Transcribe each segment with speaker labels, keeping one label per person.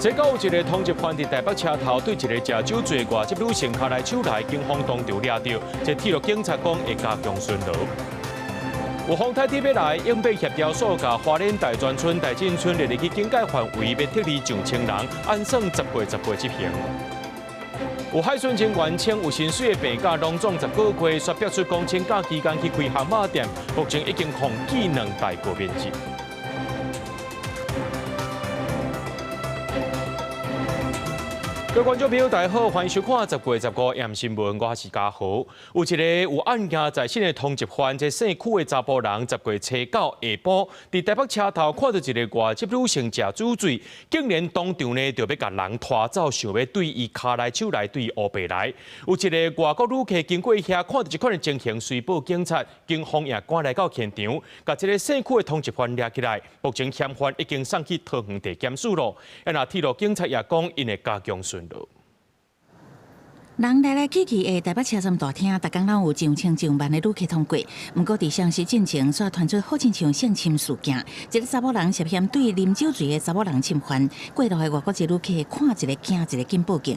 Speaker 1: 這閣有一个通緝犯佇台北車頭對一个食酒醉外籍女性跤來手來，警方當場掠著。這鐵路警察講會加強巡邏。有風台佇欲來，應變協調所共花蓮大泉村、大進村列入去警戒範圍，欲撤離上千人，按算十月十八執行。有海巡人員稱有薪水的病假攏總10個月，煞逼出講請假期間去開烘肉店，目前已經予記兩代告免職。各位觀眾朋友，大家好，歡迎收看10月15夜新聞，我是嘉豪。有一个有案件在身的通緝犯，這姓許的查埔人，10月初九下晡，佇台北車頭看著一个外籍女性食酒醉，竟然當場呢就欲共人拖走，想欲對伊跤來手來對伊烏白來。有一个外國旅客經過遐，看著這款的情形，隨報警察，警方也趕來到現場，共這个姓許的通緝犯掠起來。目前嫌犯已經送去桃園地檢署囉。啊，若鐵路警察也講，𪜶會加強巡邏。
Speaker 2: 人來來去去的台北車站大廳，逐工攏有上千上萬的旅客通過。毋過佇雙十進前，煞傳出好親像性侵事件，一个查某人涉嫌對啉酒醉的查某人侵犯，過路的外國籍旅客看一个驚一个，緊報警。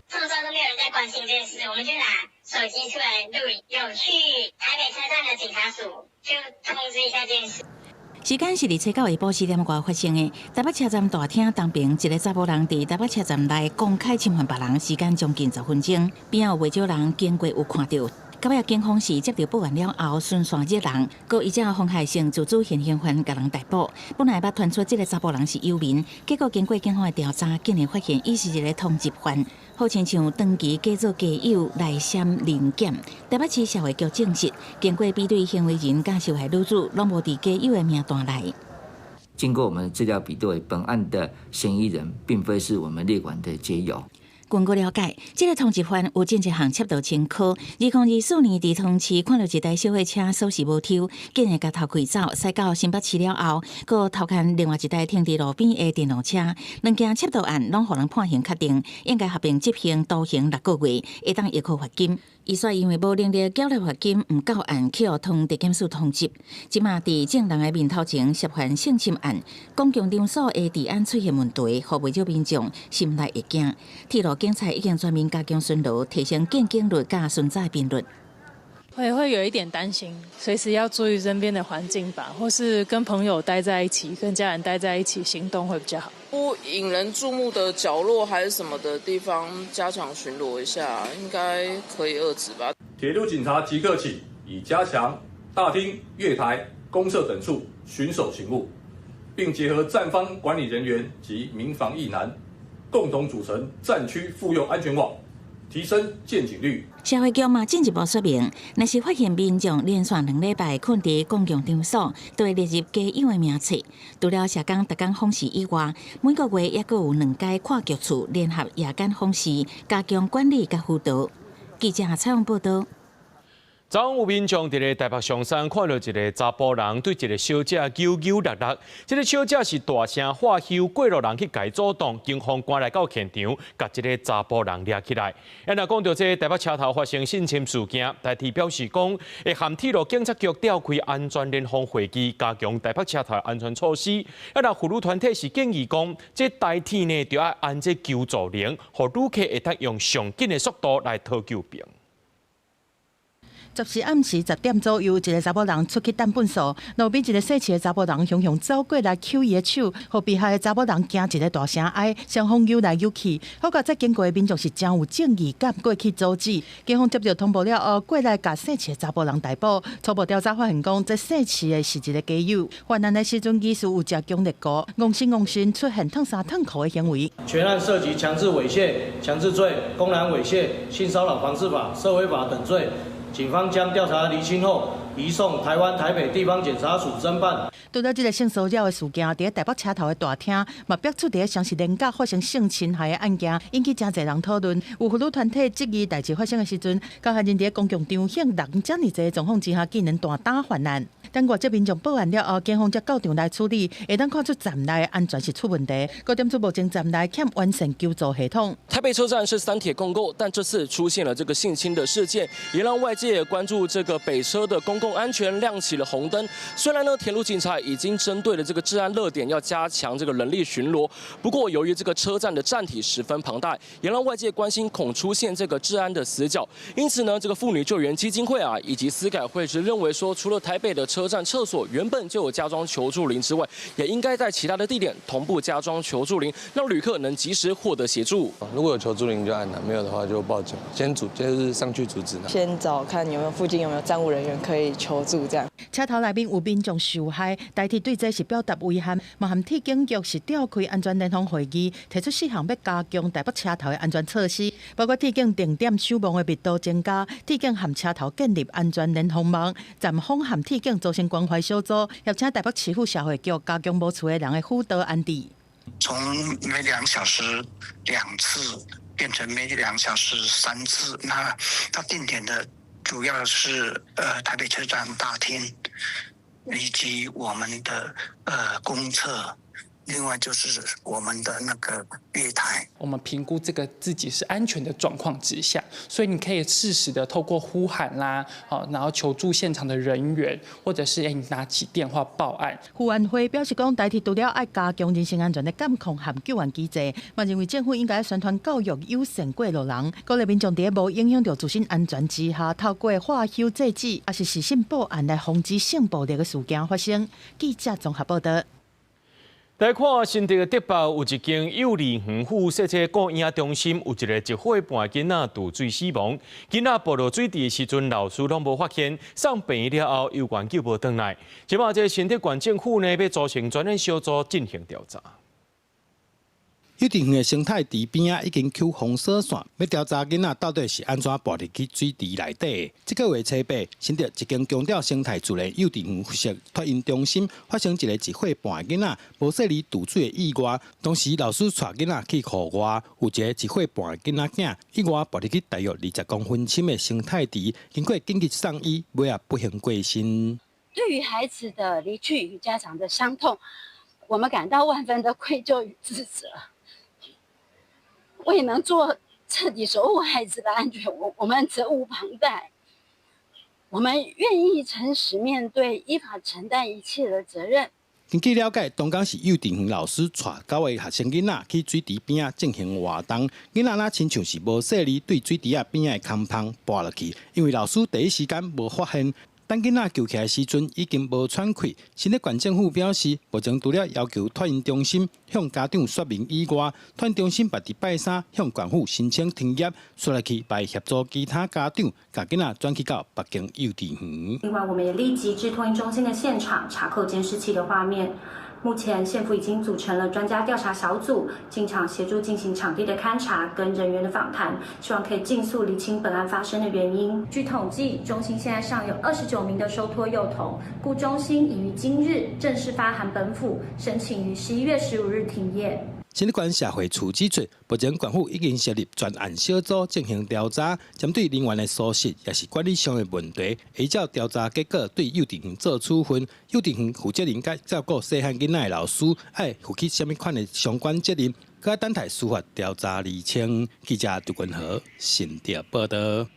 Speaker 3: 這麼多都沒有人在關心這件事，我們就拿手機出來錄影，有去台北車站的警察署就通知一下這件事。
Speaker 2: 時間是佇初九下晡四點外發生的。台北車站大廳東邊一个查某人佇台北車站內公開侵犯別人，時間將近10分鐘，邊仔有袂少人經過有看著。到尾警方是接著報案了後，循線抓人，閣依照妨害性自主現行犯共人逮捕。本來捌傳出這个查埔人是遊民，結果經過警方的調查，竟然發現伊是一个通緝犯，好親像長期假做街友來閃臨檢。台北市社會局證實，經過比對行為人佮受害女子，攏無佇街友的名單內。
Speaker 4: 經過我們資料比對，本案的嫌疑人並非是我們列管的街友。
Speaker 2: 根據了解，這个通緝犯有進一項竊盜前科。2024年，佇桃園市看著一台小貨車鎖匙無抽，竟然共偷開走，駛到新北市了後，閣偷牽另外一台停佇路邊的電動車。兩件竊盜案攏予人判刑確定，應該合併執行徒刑6個月，會當易科罰金。伊煞因為無能力繳納罰金，毋到案去予桃園地檢署通緝。這馬佇眾人的面頭前涉犯性侵案，公共場所的治安出現問題，予袂少民眾心內會驚。鐵路警察已經全面加強巡邏，提升見警率佮巡查頻率。
Speaker 5: 會有一點擔心，隨時要注意身邊的環境吧，或是跟朋友待在一起，跟家人待在一起，行動會比較好。
Speaker 6: 不引人注目的角落還是什麼的地方，加強巡邏一下，應該可以遏止吧。
Speaker 7: 鐵路警察即刻起，已加強大廳、月台、公設等處巡守勤務，並結合站方管理人員及民防役男，共同組成站區婦幼安全網，提升見警率。
Speaker 2: 社會局嘛進一步說明，若是發現民眾連續2禮拜睏佇公共場所，都會列入街友的名冊。除了社工逐工訪視以外，每個月猶閣有兩屆跨局處聯合夜間訪視，加強管理佮輔導。記者採訪報導。
Speaker 1: 昨昏有民眾佇咧台北松山看著一个查埔人對一个小姐扭扭捏捏，這个小姐是大聲喝囂，過路人去共阻擋，警方趕來到現場，共這个查埔人掠起來。啊，若講著這台北車頭發生性侵事件，台鐵表示講會和鐵路警察局調開安全聯防會議，加強台北車頭安全措施。啊，若婦女團體是建議講，這台鐵呢著愛安這求助鈴，予旅客會當用上緊的速度來討救兵。
Speaker 8: 14暗時10點左右，一个查某人出去擲糞埽，路邊一个姓徐的查某人雄雄走過來搝伊的手，予被害的查某人驚一个大聲哀，雙方扭來扭去。好佳哉經過的民眾是真有正義感，過去阻止。警方接著通報了後，過來共姓徐的查埔人逮捕。初步調查發現，講這姓徐的是一个街友，犯案的時陣疑似有食強力糊，戇神戇神出現脫衫脫褲的行為。
Speaker 9: 全案涉及強制猥褻、強制罪、公然猥褻、性騷擾防治法、社會法等罪。警方將調查釐清後，移送台灣台北地方檢察署偵辦。
Speaker 8: 除了這个性騷擾的事件，佇咧台北車頭的大廳，嘛爆出佇咧雙十連假發生性侵害的案件，引起誠濟人討論。有婦女團體質疑，代誌發生的時陣，加害人佇咧公共場合人遮爾濟的狀況之下，竟然大膽犯案。等外籍民眾報案了後，警方才到場來處理，會當看出站內安全是出問題。閣點出目前站內欠完善求助系統。
Speaker 10: 台北車站是三鐵共構，但這次出現了這個性侵的事件，也讓外界關注這個北車的公共安全亮起了紅燈。雖然呢，鐵路警察已經針對了這個治安熱點，要加強這個人力巡邏。不過，由於這個車站的站體十分龐大，也讓外界關心恐出現這個治安的死角。因此呢，這個婦女救援基金會啊，以及司改會是認為說，除了台北的車站廁所原本就有加裝求助鈴之外，也應該在其他的地點同步加裝求助鈴，讓旅客能及時獲得協助。
Speaker 11: 如果有求助鈴就按了，沒有的話就報警，先阻就是上去阻止。
Speaker 12: 先找看有沒有附近有沒有站務人員可以求助，這樣。
Speaker 8: 車頭內面有民眾受害，台鐵對這是表達遺憾，嘛和鐵警局是召開安全聯防會議，提出四項欲加強台北車頭的安全措施，包括鐵警定點守望的密度增加，鐵警和車頭建立安全聯防網，站方和鐵警組成關懷小組，協請台北市府社會局加強無厝的人的輔導安置。
Speaker 13: 從每2小時2次變成每2小時3次，那它定點的主要是台北車站大廳以及我們的公廁。另外就是我們的那個月台。
Speaker 14: 我們評估這個自己是安全的狀況之下，所以你可以適時的透過呼喊啦，好，然後求助現場的人員，或者是你拿起電話報案。
Speaker 8: 婦安會表示講，台鐵除了愛加強人身安全的監控和救援機制，嘛認為政府應該宣傳教育友善過路人，鼓勵民眾佇咧無影響著自身安全之下，透過喝挾制止，抑是事先報案來防止性暴力的事件發生。記者綜合報道。
Speaker 1: 來看新竹的竹北有一間幼兒園附設這顧嬰中心，有一个1歲半囡仔墮水死亡。囡仔跋落水池的時陣，老師攏無發現，送病院了後，猶原救無轉來。這擺這新竹縣政府呢，欲組成專案小組進行調查。
Speaker 15: 幼稚園的生態池邊仔已經搝封鎖線，欲調查囡仔到底是按怎跋入去水池內底。這个月初八，新竹一間強調生態自然幼稚園附設托嬰中心發生一个1歲半囡仔無細膩墮水的意外。當時老師帶囡仔去戶外，有一个1歲半囡仔囝意外跋入去大約20公分深的生態池，經過緊急送醫，尾仔不幸過身。
Speaker 16: 對於孩子的離去與家長的傷痛，我們感到萬分的愧疚與自責。未能做徹底守護孩子的安全，我們責無旁貸。我們願意誠實面對，依法承擔一切的責任。
Speaker 15: 根據了解，當工是幼稚園老師帶九个學生囡仔去水池邊仔進行活動，囡仔若親像是無細膩對水池仔邊仔的空縫跋落去，因為老師第一時間無發現。等囡仔救起來時陣，已經無喘氣。新竹縣政府表示，目前除了要求托嬰中心向家長說明以外，托嬰中心嘛佇拜三向縣府申請停業，紲落去會協助其他家長，共囡仔轉去到別間幼稚園。
Speaker 17: 另外，我們也立即至托嬰中心的現場查扣監視器的畫面。目前，縣府已經組成了專家調查小組，進場協助進行場地的勘查跟人員的訪談，希望可以盡速釐清本案發生的原因。據統計，中心現在尚有29名的收托幼童，故中心已於今日正式發函本府，申請於11月15日停業。
Speaker 15: 新竹縣社會處指出，目前縣府已經設立專案小組進行調查，針對人員的疏失，抑是管理上的問題，依照調查結果對幼稚園做處分。幼稚園負責人佮照顧細漢囡仔的老師，愛負起啥物款的相關責任，閣等待司法調查釐清。記者杜君和新竹報道。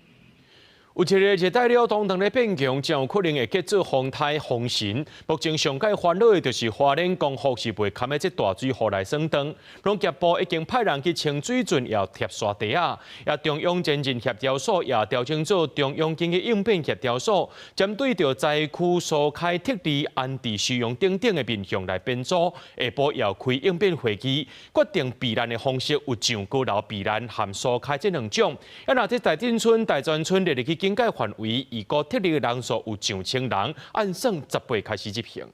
Speaker 1: 有一个熱帶鳥圖騰咧變強，真有可能會結做風颱風神。目前上蓋煩惱的就是花蓮光復是袂堪的這大水雨來算當。農業部已經派人去清水圳，也貼沙地仔，也中央前進協調所也調整做中央緊急應變協調所，針對著災區疏開撤離、安置收容等等的面向來編組。下晡要開應變會議，決定避難的方式有上高樓避難和疏開這兩種。啊，若這大鎮村、大專村列入去警戒範圍，預估撤離的人數有上千人，按算10八開始執行。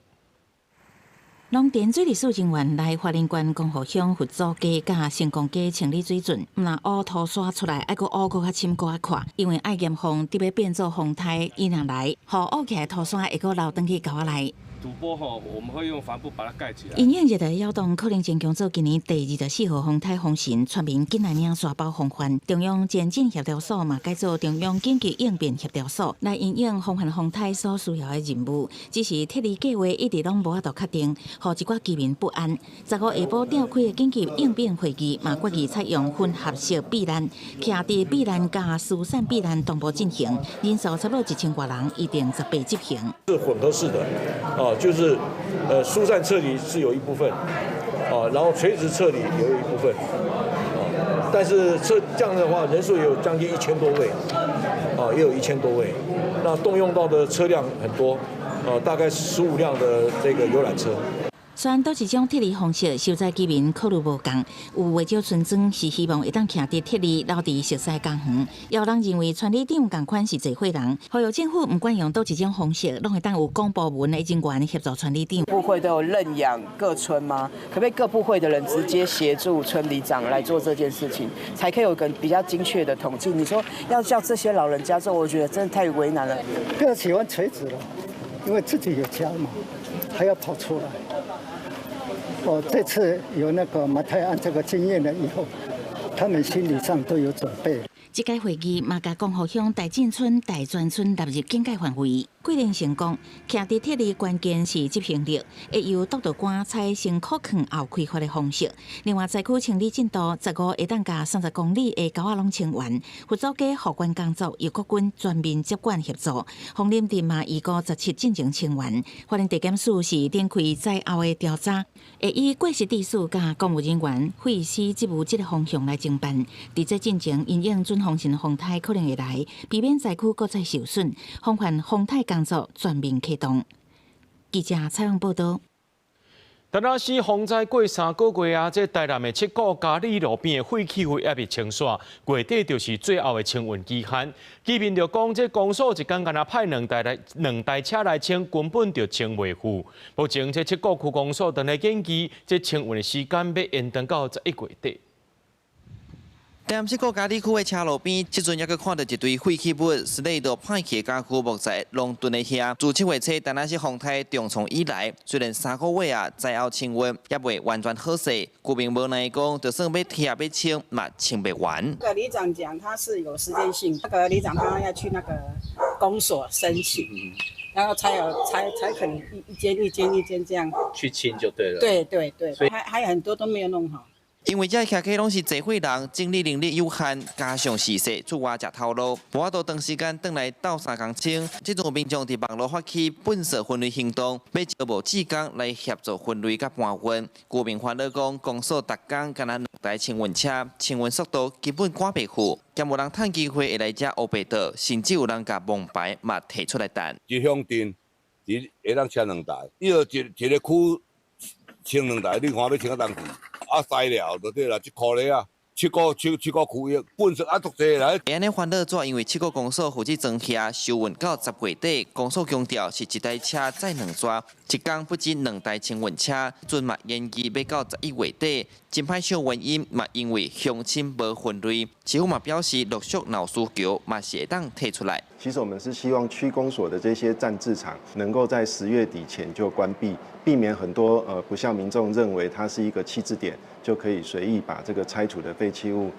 Speaker 2: 農田水利署人員來花蓮縣光復鄉佛祖街佮成功街清理水圳，毋但挖土沙出來，愛閣挖閣較深閣較闊，因為愛嚴防得欲變做風颱伊若來，予挖起來土沙會閣流轉去溝仔內。
Speaker 18: 土坡吼，我們會用帆布把它蓋起來。
Speaker 2: 因應熱帶擾動可能增強做今年第24號風颱風神，全民緊來領沙包防範。中央前進協調所嘛改做中央緊急應變協調所，來因應防範風颱所需要的任務。只是撤離計劃一直攏無法度確定，予一寡居民不安。15下晡召開的緊急應變會議嘛，決議採用混合式避難，徛佇避難佮疏散避難同步進行，人數差不多1000外人，預定18執行。
Speaker 19: 是混合式的，啊，就是疏散撤離是有一部分，啊，然後垂直撤離也有一部分，啊，但是這這樣的話，人數也有將近1000多位，啊，也有一千多位，那動用到的車輛很多，啊，大概15輛的這個遊覽車。
Speaker 2: 雖然佗一種撤離方式，受災居民考慮無仝，有袂少村莊是希望會當徛佇撤離留佇熟似家園，也有人認為村里長仝款是濟歲人，呼籲政府毋管用佗一種方式，攏會當有公部門的人員協助村里長。
Speaker 20: 部會都有認養各村嗎？可不可以各部會的人直接協助村里長來做這件事情，才可以有個比較精確的統計？你說要叫這些老人家做，我覺得真的太為難了。
Speaker 21: 比較喜歡垂直了，因為自己有家嘛，還要跑出來。我這次有那個馬太鞍這個經驗了以後，他們心理上都有準備。
Speaker 2: 這屆會議嘛，共光復鄉大進村、大泉村納入警戒範圍。桂林成功，徛佇撤離關鍵是執行力，會由督導官採先擴囥後開發的方式。另外，災區清理進度，15會當共30公里的溝仔攏清完。佛祖街復原工作由國軍全面接管協助。楓林鎮嘛，預估17進前清完。花蓮地檢署是展開災後的調查，會以過失致死佮公務人員廢死職務這个方向來偵辦。佇這進前，因應準風神風颱可能會來，避免災區閣再受損，防範風颱工作全面啟動。記者採訪報導。
Speaker 1: 台南市風災過3個月啊，這台南的七股嘉里路邊的廢棄物猶未清煞，月底就是最後的清運期限。居民就講，這公所一工干焦派兩台來兩台車來清，根本就清袂赴。目前這七股區公所正咧研究，這清運的時間欲延長到11月底。
Speaker 22: 台南七股嘉里區的車路邊，這陣猶閣看著一堆廢棄物，室內都歹去的家具木材攏囤佇遐。自7月初台南市風颱重創以來，雖然3個月啊災後清運猶未完全好勢，居民無奈講，就算欲拆欲清嘛清袂完。
Speaker 23: 那個里長講他是有時間性，那個里長他要去那個公所申請，然後才有才才肯一一間一間一間這樣
Speaker 24: 去清就對了。
Speaker 23: 對對對，還有很多都沒有弄好。
Speaker 22: 因為這徛家攏是濟歲人，整理能力有限，加上時勢出外食頭路，無法度長時間轉來鬥相共清。這陣民眾佇網路發起糞掃分類行動，欲招募志工來協助分類佮搬運。居民煩惱講，公所逐工干焦兩台清運車，清運速度根本趕袂赴，兼無人趁機會會來遮烏白倒，甚至有人共王牌嘛提出來擲。
Speaker 25: 一鄉鎮一會當車兩台，伊就一一個區清兩台，你看欲清到當時？啊，塞了就對啦，一箍咧啊，七股七七股區域，糞掃啊足濟來。
Speaker 22: 會按呢煩惱主要因為七股公所負責裝卸收運到10月底，公所強調是一台車載兩逝，一工不止兩台清運車，陣嘛延期欲到11月底。真歹笑原因嘛，因為鄉親無分類，市府嘛表示陸續若有需求嘛是會當提出來。
Speaker 26: 其實我們是希望區公所的這些暫置場能夠在10月底前就關閉，避免很多不像民眾認為它是一個棄置點，就可以隨意把這個拆除的廢棄物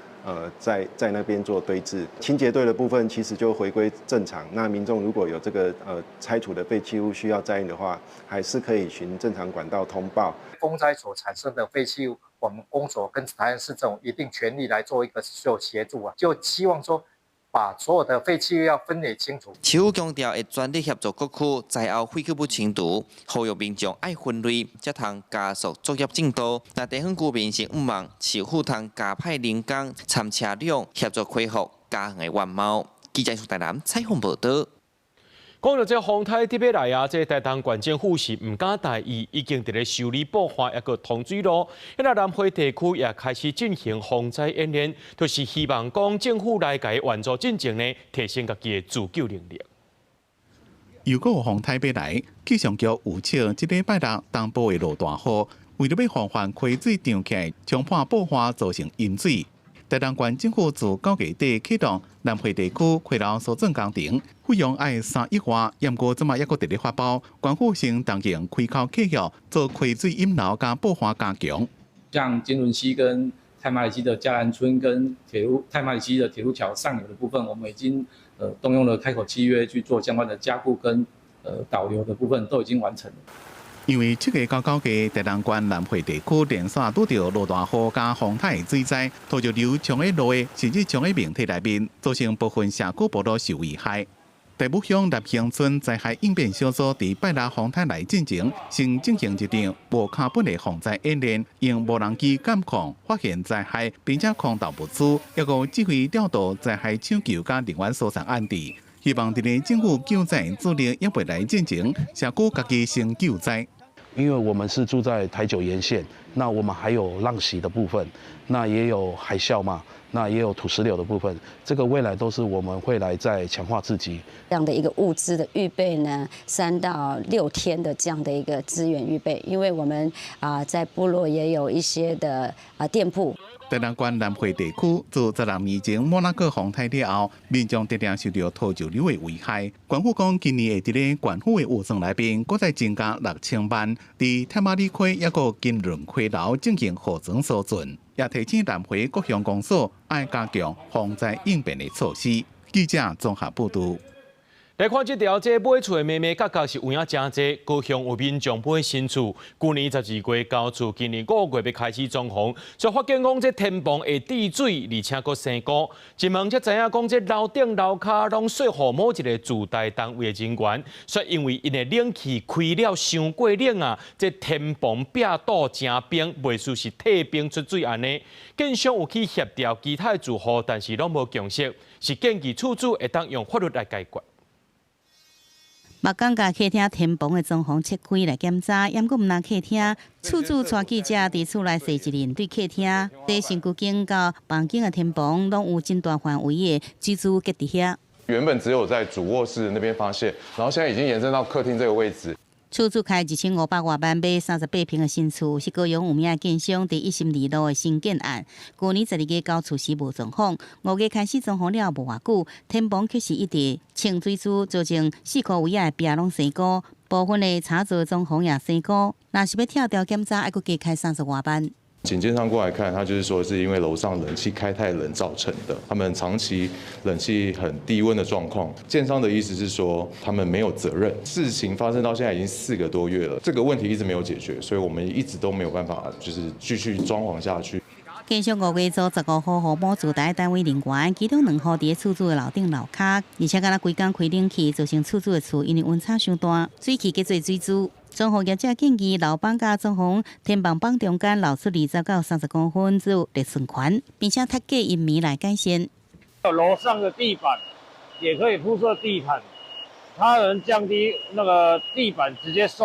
Speaker 26: 在那邊做堆置。清潔隊的部分其實就回歸正常。那民眾如果有這個拆除的廢棄物需要載運的話，還是可以循正常管道通報。
Speaker 27: 風災所產生的廢棄物，我們公所跟台南市政府一定全力來做一個做協助啊，就希望說把所有的廢棄物要分類清楚。
Speaker 22: 市府強調會全力協助各區災後廢棄物清除，呼籲民眾愛分類，才通加速作業進度。若地方居民是向望市府通加派人工參車輛協助恢復家園的原貌。記者台南採訪報導。
Speaker 1: 講著這風颱得欲來啊！這台東縣政府是毋敢大意，已經佇咧修理布岸，抑閣通水路。遐南迴地區也開始進行防災演練，就是希望講政府來共援助進前呢，提升家己的自救能力。
Speaker 3: 又閣有風颱欲來，氣象局預測這禮拜六東部會落大雨，為著欲防範溪水漲起來，沖破布花造成淹水。台東縣政府自9月底啟動南迴地區溪流疏浚工程，費用愛3億外，毋過這馬猶閣佇咧發包，縣府先動用開口契約做溪水引流佮布花加強。
Speaker 4: 像金崙溪跟太麻里溪的嘉蘭村跟鐵路太麻里溪的鐵路橋上游的部分，我們已經動用了開口契約去做相關的加固跟導流的部分都已經完成了。
Speaker 3: 因為7月到9月，台東縣南迴地區連續拄著落大雨佮風颱水災，土石流衝佇路的，甚至衝佇民宅內面，造成部分社區部落受危害。大武鄉立興村災害應變小組佇拜六風颱來進前，先進行一場無跤本的防災演練，用無人機監控發現災害，並且空投物資，抑閣指揮調度災害搶救佮人員疏散安置。希望佇咧政府救災主力猶未來進前，社區家己先救災。
Speaker 5: 因為我們是住在台九沿線，那我們還有浪襲的部分，那也有海嘯嘛，那也有土石流的部分，這個未來都是我們會來再強化自己。
Speaker 6: 這樣的一個物資的預備呢，3到6天的這樣的一個資源預備，因為我們啊在部落也有一些的啊店鋪。
Speaker 3: 台東縣南迴地區自16年前莫拉克風颱了後，民眾常常受著土石流的危害。縣府講，今年會佇咧縣府的預算內面，閣再增加6000萬，佇太麻里溪抑閣金崙溪流進行河床疏浚，也提醒南迴各鄉公所愛加強防災應變的措施。記者綜合報導。
Speaker 1: 來看這條，這買厝的眉眉角角是有影誠濟。高雄有民眾買新厝，舊年12月交厝，今年5月欲開始裝潢，所以發現講這天棚會滴水，而且閣生菇。一問才知影講，這樓頂樓跤攏說予某一個住台單位的人員，說因為𪜶的冷氣開了傷過冷啊，這天棚壁倒誠冰，袂輸是退冰出水按呢。建商有去協調其他的住戶，但是攏無共識，是建議厝主會當用法律來解決。
Speaker 2: 目工共客廳天棚的裝潢切開來檢查，猶閣毋但客廳，厝主帶記者佇厝內踅一輪，對客廳、佇身軀間到房間的天棚，攏有真大範圍的水珠結佇遐。
Speaker 7: 原本只有在主臥室那邊發現，然後現在已經延伸到客廳這個位置。
Speaker 2: 厝主開2500外萬買38坪的新厝，是高雄有名的建商佇一心二路的新建案。舊年12月交厝時無裝潢，5月開始裝潢了無偌久，天棚卻是一直穿水珠，造成四箍圍仔的壁攏生菇，部分的插座裝潢也生菇。若是欲拆掉檢查，愛閣加開30外萬。
Speaker 7: 請建商過來看，他就是說是因為樓上冷氣開太冷造成的，他們長期冷氣很低溫的狀況。建商的意思是說，他們沒有責任。事情發生到現在已經4個多月了，這個問題一直沒有解決，所以我們一直都沒有辦法就是繼續裝潢下去。
Speaker 2: 建商5月租15戶予某住宅單位人員，其中兩戶佇厝主的樓頂樓跤，而且敢若規工開冷氣，造成厝主的厝因為溫差傷大，水汽結做水珠。裝潢業者建議樓板佮裝潢天棚板中間留出20到30公分做熱順環，並且踢隔音棉來改善。
Speaker 9: 樓上的地板也可以鋪設地毯，它能降低那個地板直接受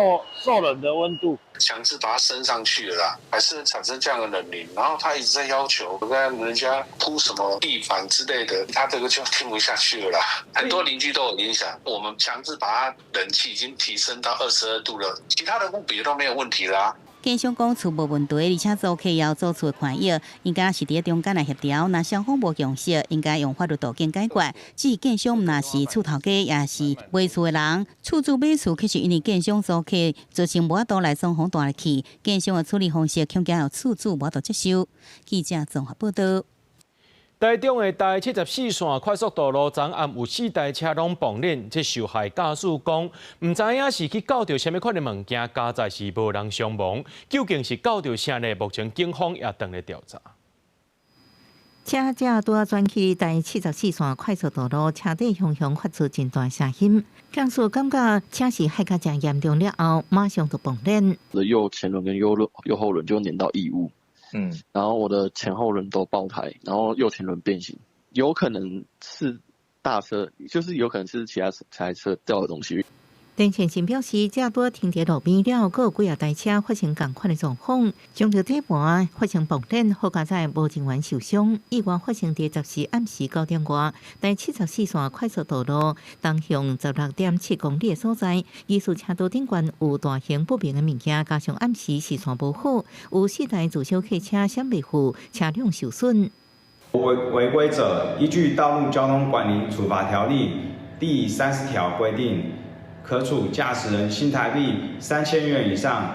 Speaker 9: 冷的溫度。
Speaker 24: 強制把它升上去了啦，還是產生這樣的冷凝，然後他一直在要求跟人家鋪什麼地板之類的，他這個就聽不下去了啦。很多鄰居都有影響，我們強制把它冷氣已經提升到22度了，其他的屋別都沒有問題啦。
Speaker 2: 建商講厝無問題，而且租客也有租厝的權益，應該是佇中間來協調。若雙方無共識，應該用法律途徑解決。至於建商毋若是厝頭家，抑是賣厝的人，厝主買厝，卻是因為建商租客造成無法度來裝潢蹛入去，建商的處理方式恐驚予厝主無法度接受。記者綜合報導。
Speaker 1: 台中的台74線快速道路，昨暗有四台車攏爆冷，這受害駕駛講，毋知影是去鉸著啥物款的物件，佳哉是無人傷亡，究竟是鉸著啥呢？目前警方也正咧調查。
Speaker 28: 車子拄仔轉去台74線快速道路，車底雄雄發出真大聲音，駕駛感覺車是害甲誠嚴重了後，馬上就爆冷。
Speaker 29: 我的右前輪跟右後輪就黏到異物。然後我的前後輪都爆胎，然後右前輪變形，有可能是大車，就是有可能是其他台車掉的東西。
Speaker 28: 林先生表示，這拄停佇路邊了，閣有幾仔台車發生仝款的狀況，撞著底盤發生爆電，好佳哉無人員受傷。意外發生佇10時暗時9點外，台74線快速道路東向16.7公里的所在，疑似車道頂懸有大型不明的物件，加上暗時視線無好，有四台自小客車閃袂赴，車輛受損。
Speaker 8: 違規者依據《道路交通管理處罰條例》第30條規定，可處駕駛人新台幣3000元以上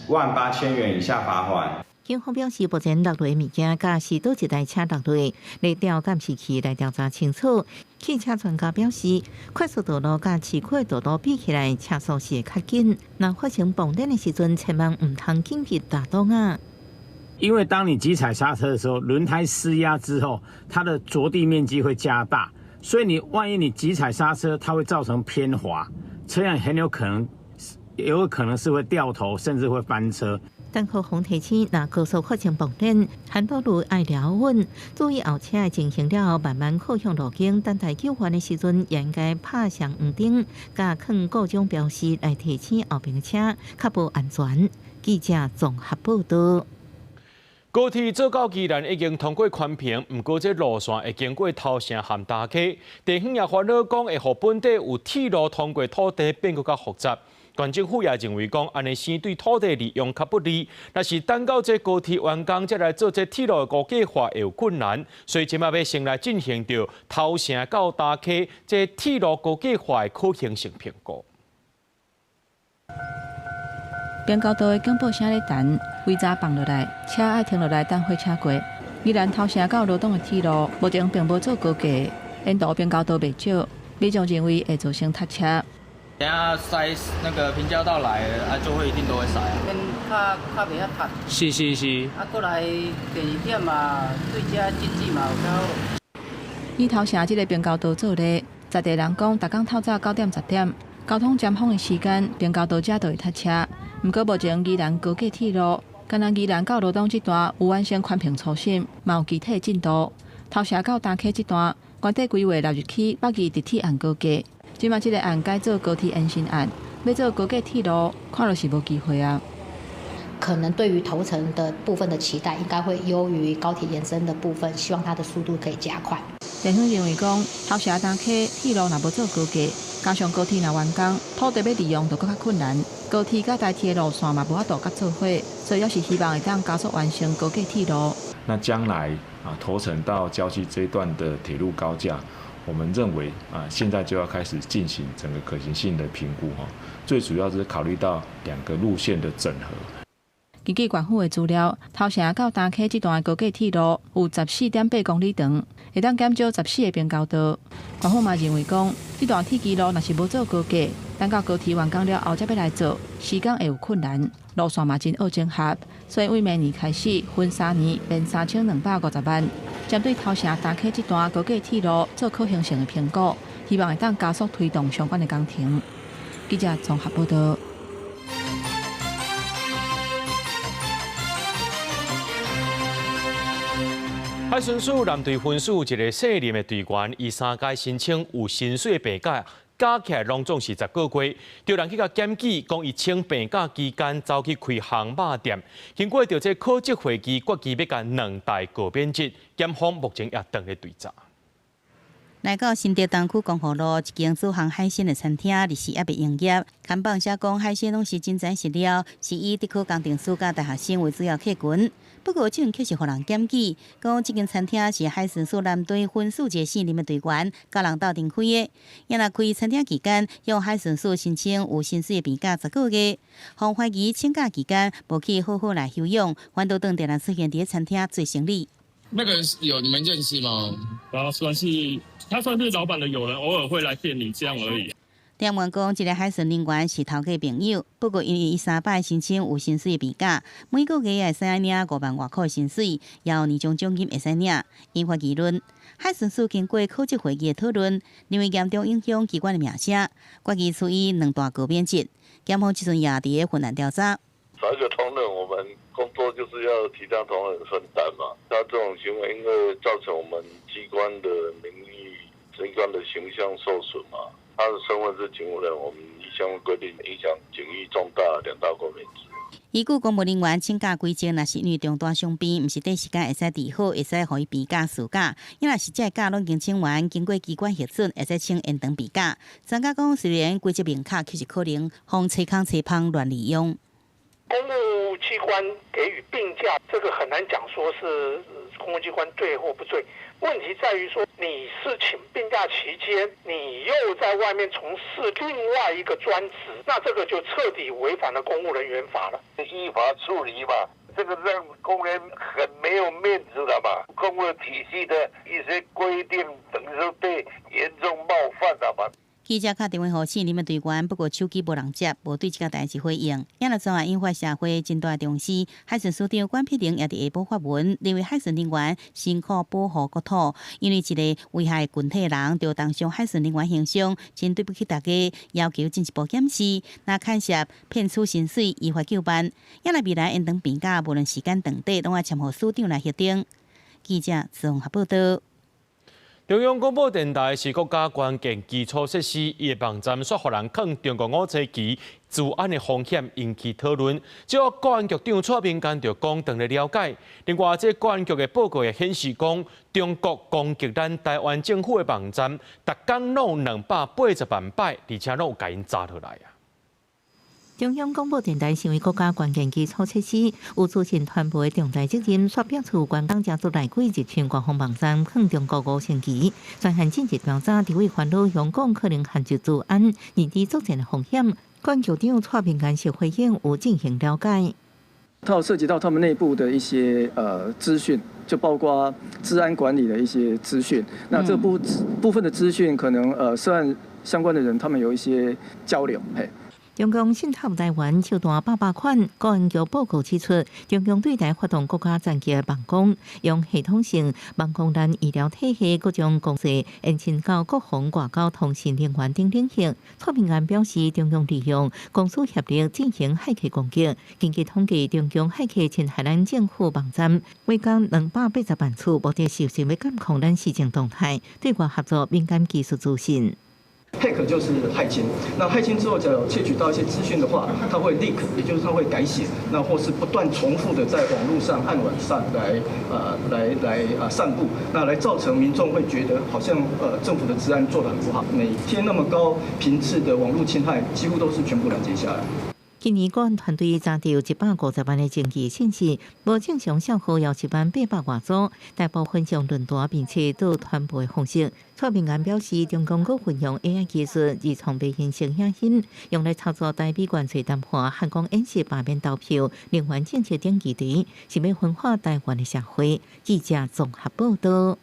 Speaker 8: 18,000元以下罰鍰。
Speaker 28: 警方表示，目前落落的物件，佮是佗一台車落落，來調監視器來調查清楚。汽車專家表示，快速道路佮市區的道路比起來，車速是會較緊。若發生碰電的時陣，千萬毋通緊急踏擋啊！
Speaker 10: 因為當你急踩剎車的時候，輪胎施壓之後，它的着地面積會加大，所以你萬一你急踩剎車，它會造成偏滑，車輛很有可能，有可能是會掉頭，甚至會翻車。
Speaker 28: 陳浩宏提醒，若高速發生爆電，很多路愛抓穩，注意後車的情形了後，慢慢靠向路肩，等待救援的時陣，也應該拍雙黃燈，佮囥各種標示來提醒後邊的車，較保安全。記者綜合報導。
Speaker 1: 高鐵做到宜蘭已經通過寬頻，毋過這路線會經過頭城和大溪，地方也煩惱講會予本地有鐵路通過土地變閣較複雜。縣政府也認為講，按呢先對土地利用較不利。若是等到這高鐵完工，才來做這鐵路的高架化會有困難，所以這擺欲先來進行著頭城到大溪這鐵路高架化的可行性評估。
Speaker 11: 平交道的警報聲咧彈，規早放落來，車愛停落來等火車過。宜蘭頭城到羅東的鐵路，目前並無做高架，沿途平交道袂少，民眾認為會造成塞車。
Speaker 12: 等下塞那個平交道來啊，就會一定都會塞啊。
Speaker 13: 較較袂遐塞。
Speaker 12: 是是是。
Speaker 13: 啊，過來第二點嘛，對這經濟嘛有較好。
Speaker 11: 以頭城這个平交道做例，在地人講，逐工透早9點10點，交通尖峰的時間，平交道遮就會塞車。毋過目前宜蘭高架鐵路，干焦宜蘭到羅東這段有完成寬頻初審，嘛有具體進度。頭城到大溪這段，原底規劃納入去北宜直鐵案高架。這馬這个案改做高鐵延伸案，欲做高架鐵路，看落是無機會啊。
Speaker 14: 可能對於頭城的部分的期待，應該會優於高鐵延伸的部分，希望它的速度可以加快。
Speaker 11: 地方認為講，頭城大溪鐵路若無做高架，加上高鐵若完工，土地欲利用就閣較困難。高鐵佮台鐵的路線嘛無法度佮做伙，所以猶是希望會當加速完成高架鐵路。
Speaker 15: 那將來啊，頭城到礁溪這一段的鐵路高架，我們認為啊，現在就要開始進行整個可行性的評估哈。最主要是考慮到兩個路線的整合。
Speaker 11: 根據縣府的資料，頭城到大溪這段高架鐵路有14.8公里長，會當減少14個平交道。縣府嘛認為講，這段鐵支路若是無做高架，等到高鐵完工了後才欲來做，時間會有困難，路線嘛真惡整合，所以對明年開始分3年編3250萬，針對頭城大溪這段高架鐵路做可行性的評估，希望會當加速推動相關的工程。記者綜合報導。
Speaker 1: 海巡署南隊分署一个姓林的隊員，伊三擺申請有薪水的病假，加起來攏總是10個月，著人去共檢舉，講伊請病假期間走去開烘肉店，經過著這考績會議決議欲共兩代告免職，檢方目前也當咧追查。
Speaker 2: 來到新竹東區光復路一間煮烘海鮮的餐廳，日時猶未營業。看板寫講海鮮攏是真材實料，是以竹科工程師佮大學生為主要客群。不過，這陣卻是予人檢舉，講這間餐廳是海巡署南隊分署一个姓林的隊員，佮人鬥陣開的。伊若開餐廳期間，向海巡署申請有薪水的病假10個月，予懷疑請假期間無去好好來休養，反倒轉來來出現佇餐廳做生理。
Speaker 16: 那個人有你們認識嗎？
Speaker 17: 然後算是他算是老闆的友人，偶爾會來店裡這樣而已。
Speaker 2: 店員講，這个海巡人員是頭家朋友，不過因為伊三擺申請有薪水的病假，每個月會使領5萬外塊薪水，也有年終獎金會使領，引發議論。海巡署經過考績會議的討論，認為嚴重影響機關的名聲，決議處以兩大告免職。檢方這陣也佇咧分案調查。
Speaker 30: 少一個同仁，我們工作就是要提倡同仁分擔嘛。他這種行為，因為造成我們機關的名譽、機關的形象受損嘛。他的身份是警務人，我們以相關規定，影響景義重大兩大公免職。
Speaker 2: 依據公務人員請假規則，若是因為重大傷病，毋是短時間會使治好，會使予伊病假事假。抑若是這个假攏已經請完，經過機關核准，會使請延長病假。專家講，雖然規則明確，卻是可能予揣空揣芳亂利用。
Speaker 4: 公務機關給予病假，這個很難講，說是公務機關對或不對。問題在於說，你是請病假期間，你又在外面從事另外一個專職，那這個就徹底違反了公務人員法了。
Speaker 30: 依法處理嘛，這個讓公務員很沒有面子了嘛。公務體系的一些規定，等於說被嚴重冒犯了嘛。
Speaker 2: 記者敲電話予縣林隊員，不過手機無人接，無對這個代誌回應。也若昨引發社會真大重視，海巡署長管碧玲也佇下晡發文，認為海巡人員辛苦保護國土，因為一个危害群體人，就當傷海巡人員形象，真對不起大家，要求進一步檢視，若牽涉騙取薪水，依法究辦。也若未來延長病假，無論時間長短，攏愛簽予署長來核定。記者綜合報道。
Speaker 1: 中央廣播電臺是國家關鍵基礎設施，伊的網站煞予人囥中國五星旗，資安的風險引起討論。這個國安局長蔡明健就講，當咧了解。另外，這國安局的報告也顯示講，中國攻擊咱台灣政府的網站，逐工攏280萬擺，而且攏有共𪜶查落來啊。
Speaker 28: 中央廣播電臺成為國家關鍵基礎設施，有資訊傳播的重大責任，煞爆出關港家族內鬼入侵官方網站，囥中國五星旗，專項進行調查，立委煩惱香港可能陷入資安認知作戰的風險。國安局長蔡明健是回應有進行了解。
Speaker 18: 它有涉及到他們內部的一些資訊，就包括資安管理的一些資訊。那這部分的資訊，可能涉案相關的人，他們有一些交流。嘿。
Speaker 28: 中共滲透台灣手段百百款，國安局報告指出，中共對台發動國家戰機網攻，用系統性網攻咱醫療體系各種公司，延伸到國防、外交、通訊人員等領域。蔡明安表示，中共利用公私協力進行駭客攻擊，根據統計，中共駭客侵害咱政府網站，每工280萬次，目的是想欲監控咱時政動態，對外合作敏感技術資訊。
Speaker 18: Hack 就是駭侵，那駭侵之後，只要竊取到一些資訊的話，它會 leak，也就是它會改寫，那或是不斷重複的在網絡上、暗網上來散布，那來造成民眾會覺得好像政府的資安做得很不好，每天那麼高頻次的網絡侵害，幾乎都是全部攔截下來。
Speaker 28: 今年國安團隊查著150萬个證據信息，無正常帳號有1萬800外組，大部分用論壇並且做傳播的方式。蔡明安表示，中共閣運用 AI 技術，自創變形成影音，用來操作台美關稅談判、漢光演習罷免投票、能源政策等議題，是欲分化台灣的社會。記者綜合報道。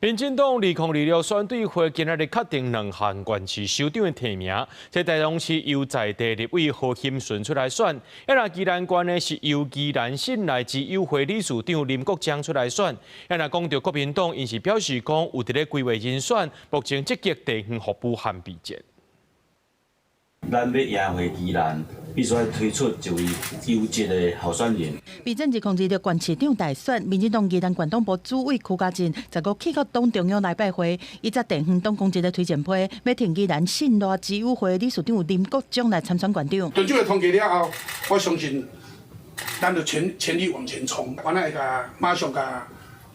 Speaker 1: 民進黨2026選對會今仔日確定兩項縣市首長的提名，這台中市由在地立委何欣純出來選，啊若宜蘭縣呢是由宜蘭信內之友會理事長林國章出來選。啊若講到國民黨，𪜶是表示講有佇咧規劃人選，目前積極地方服務和備戰。
Speaker 19: 咱欲贏回宜蘭，必須愛推出一位優質的候選人。
Speaker 20: 備戰2026縣市長大選，民進黨宜蘭縣黨部主委柯嘉進15去到黨中央來拜會，伊才地方黨公職的推薦批，欲提宜蘭信賴之友會理事長林國章來參選縣長。
Speaker 21: 等這個統計了後，我相信咱就全力往前衝，我會共馬上共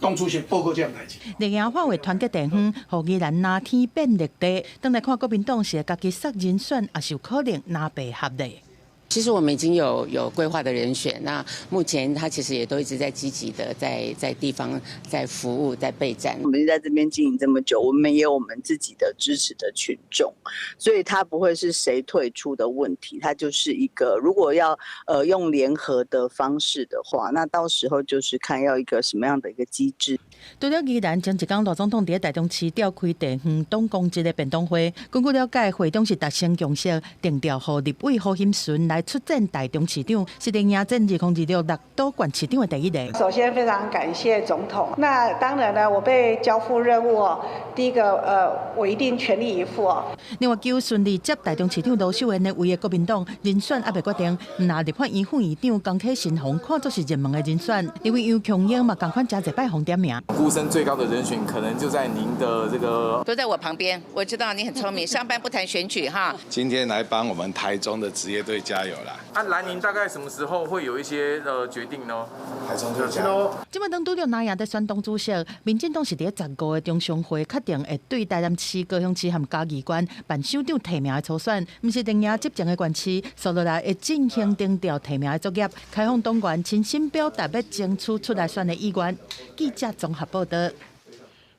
Speaker 21: 黨主席報告這項代誌。
Speaker 20: 綠營化為團結地方，予宜蘭藍天變綠地。轉來看國民黨是會家己殺人選，抑是有可能藍白合咧？
Speaker 22: 其實我們已經有規劃的人選，那目前他其實也都一直在積極的在地方在服務，在備戰。
Speaker 23: 我們在這邊經營這麼久，我們也有我們自己的支持的群眾，所以他不會是誰退出的問題，他就是一個如果要用聯合的方式的話，那到時候就是看要一個什麼樣的一個機制。
Speaker 20: 除了宜蘭前一工賴總統佇台中市召開地方黨公職的便當會，根據了解，會中是達成共識，定調予立委何欣純來。來出戰臺中市長，是綠營戰2026六都縣市長的第一个。
Speaker 3: 首先非常感謝總統，那當然呢，我被交付任務哦，第一個我一定全力以赴哦。
Speaker 20: 另外，求順利接臺中市長羅秀燕的位的國民黨人選猶未決定，毋但立法院副院長江啟臣予看作是熱門的人選，立委楊瓊英嘛仝款誠濟擺予點名。
Speaker 5: 呼聲最高的人選可能就在您的這個，
Speaker 22: 都在我旁邊。我知道你很聰明，上班不談選舉哈。
Speaker 6: 今天來幫我們台中的職業隊加油啦！
Speaker 5: 啊，藍營大概什麼時候會有一些決定呢？
Speaker 6: 台中隊加油。
Speaker 20: 這擺當拄著藍營佇選黨主席，民進黨是佇15個中常會確定會對臺南市、高雄市和嘉義縣辦首長提名的初選，毋是綠營執政的縣市，紲落來會進行徵調提名的作業，開放黨員親身表達欲爭取出來選的意願。記者綜合報道。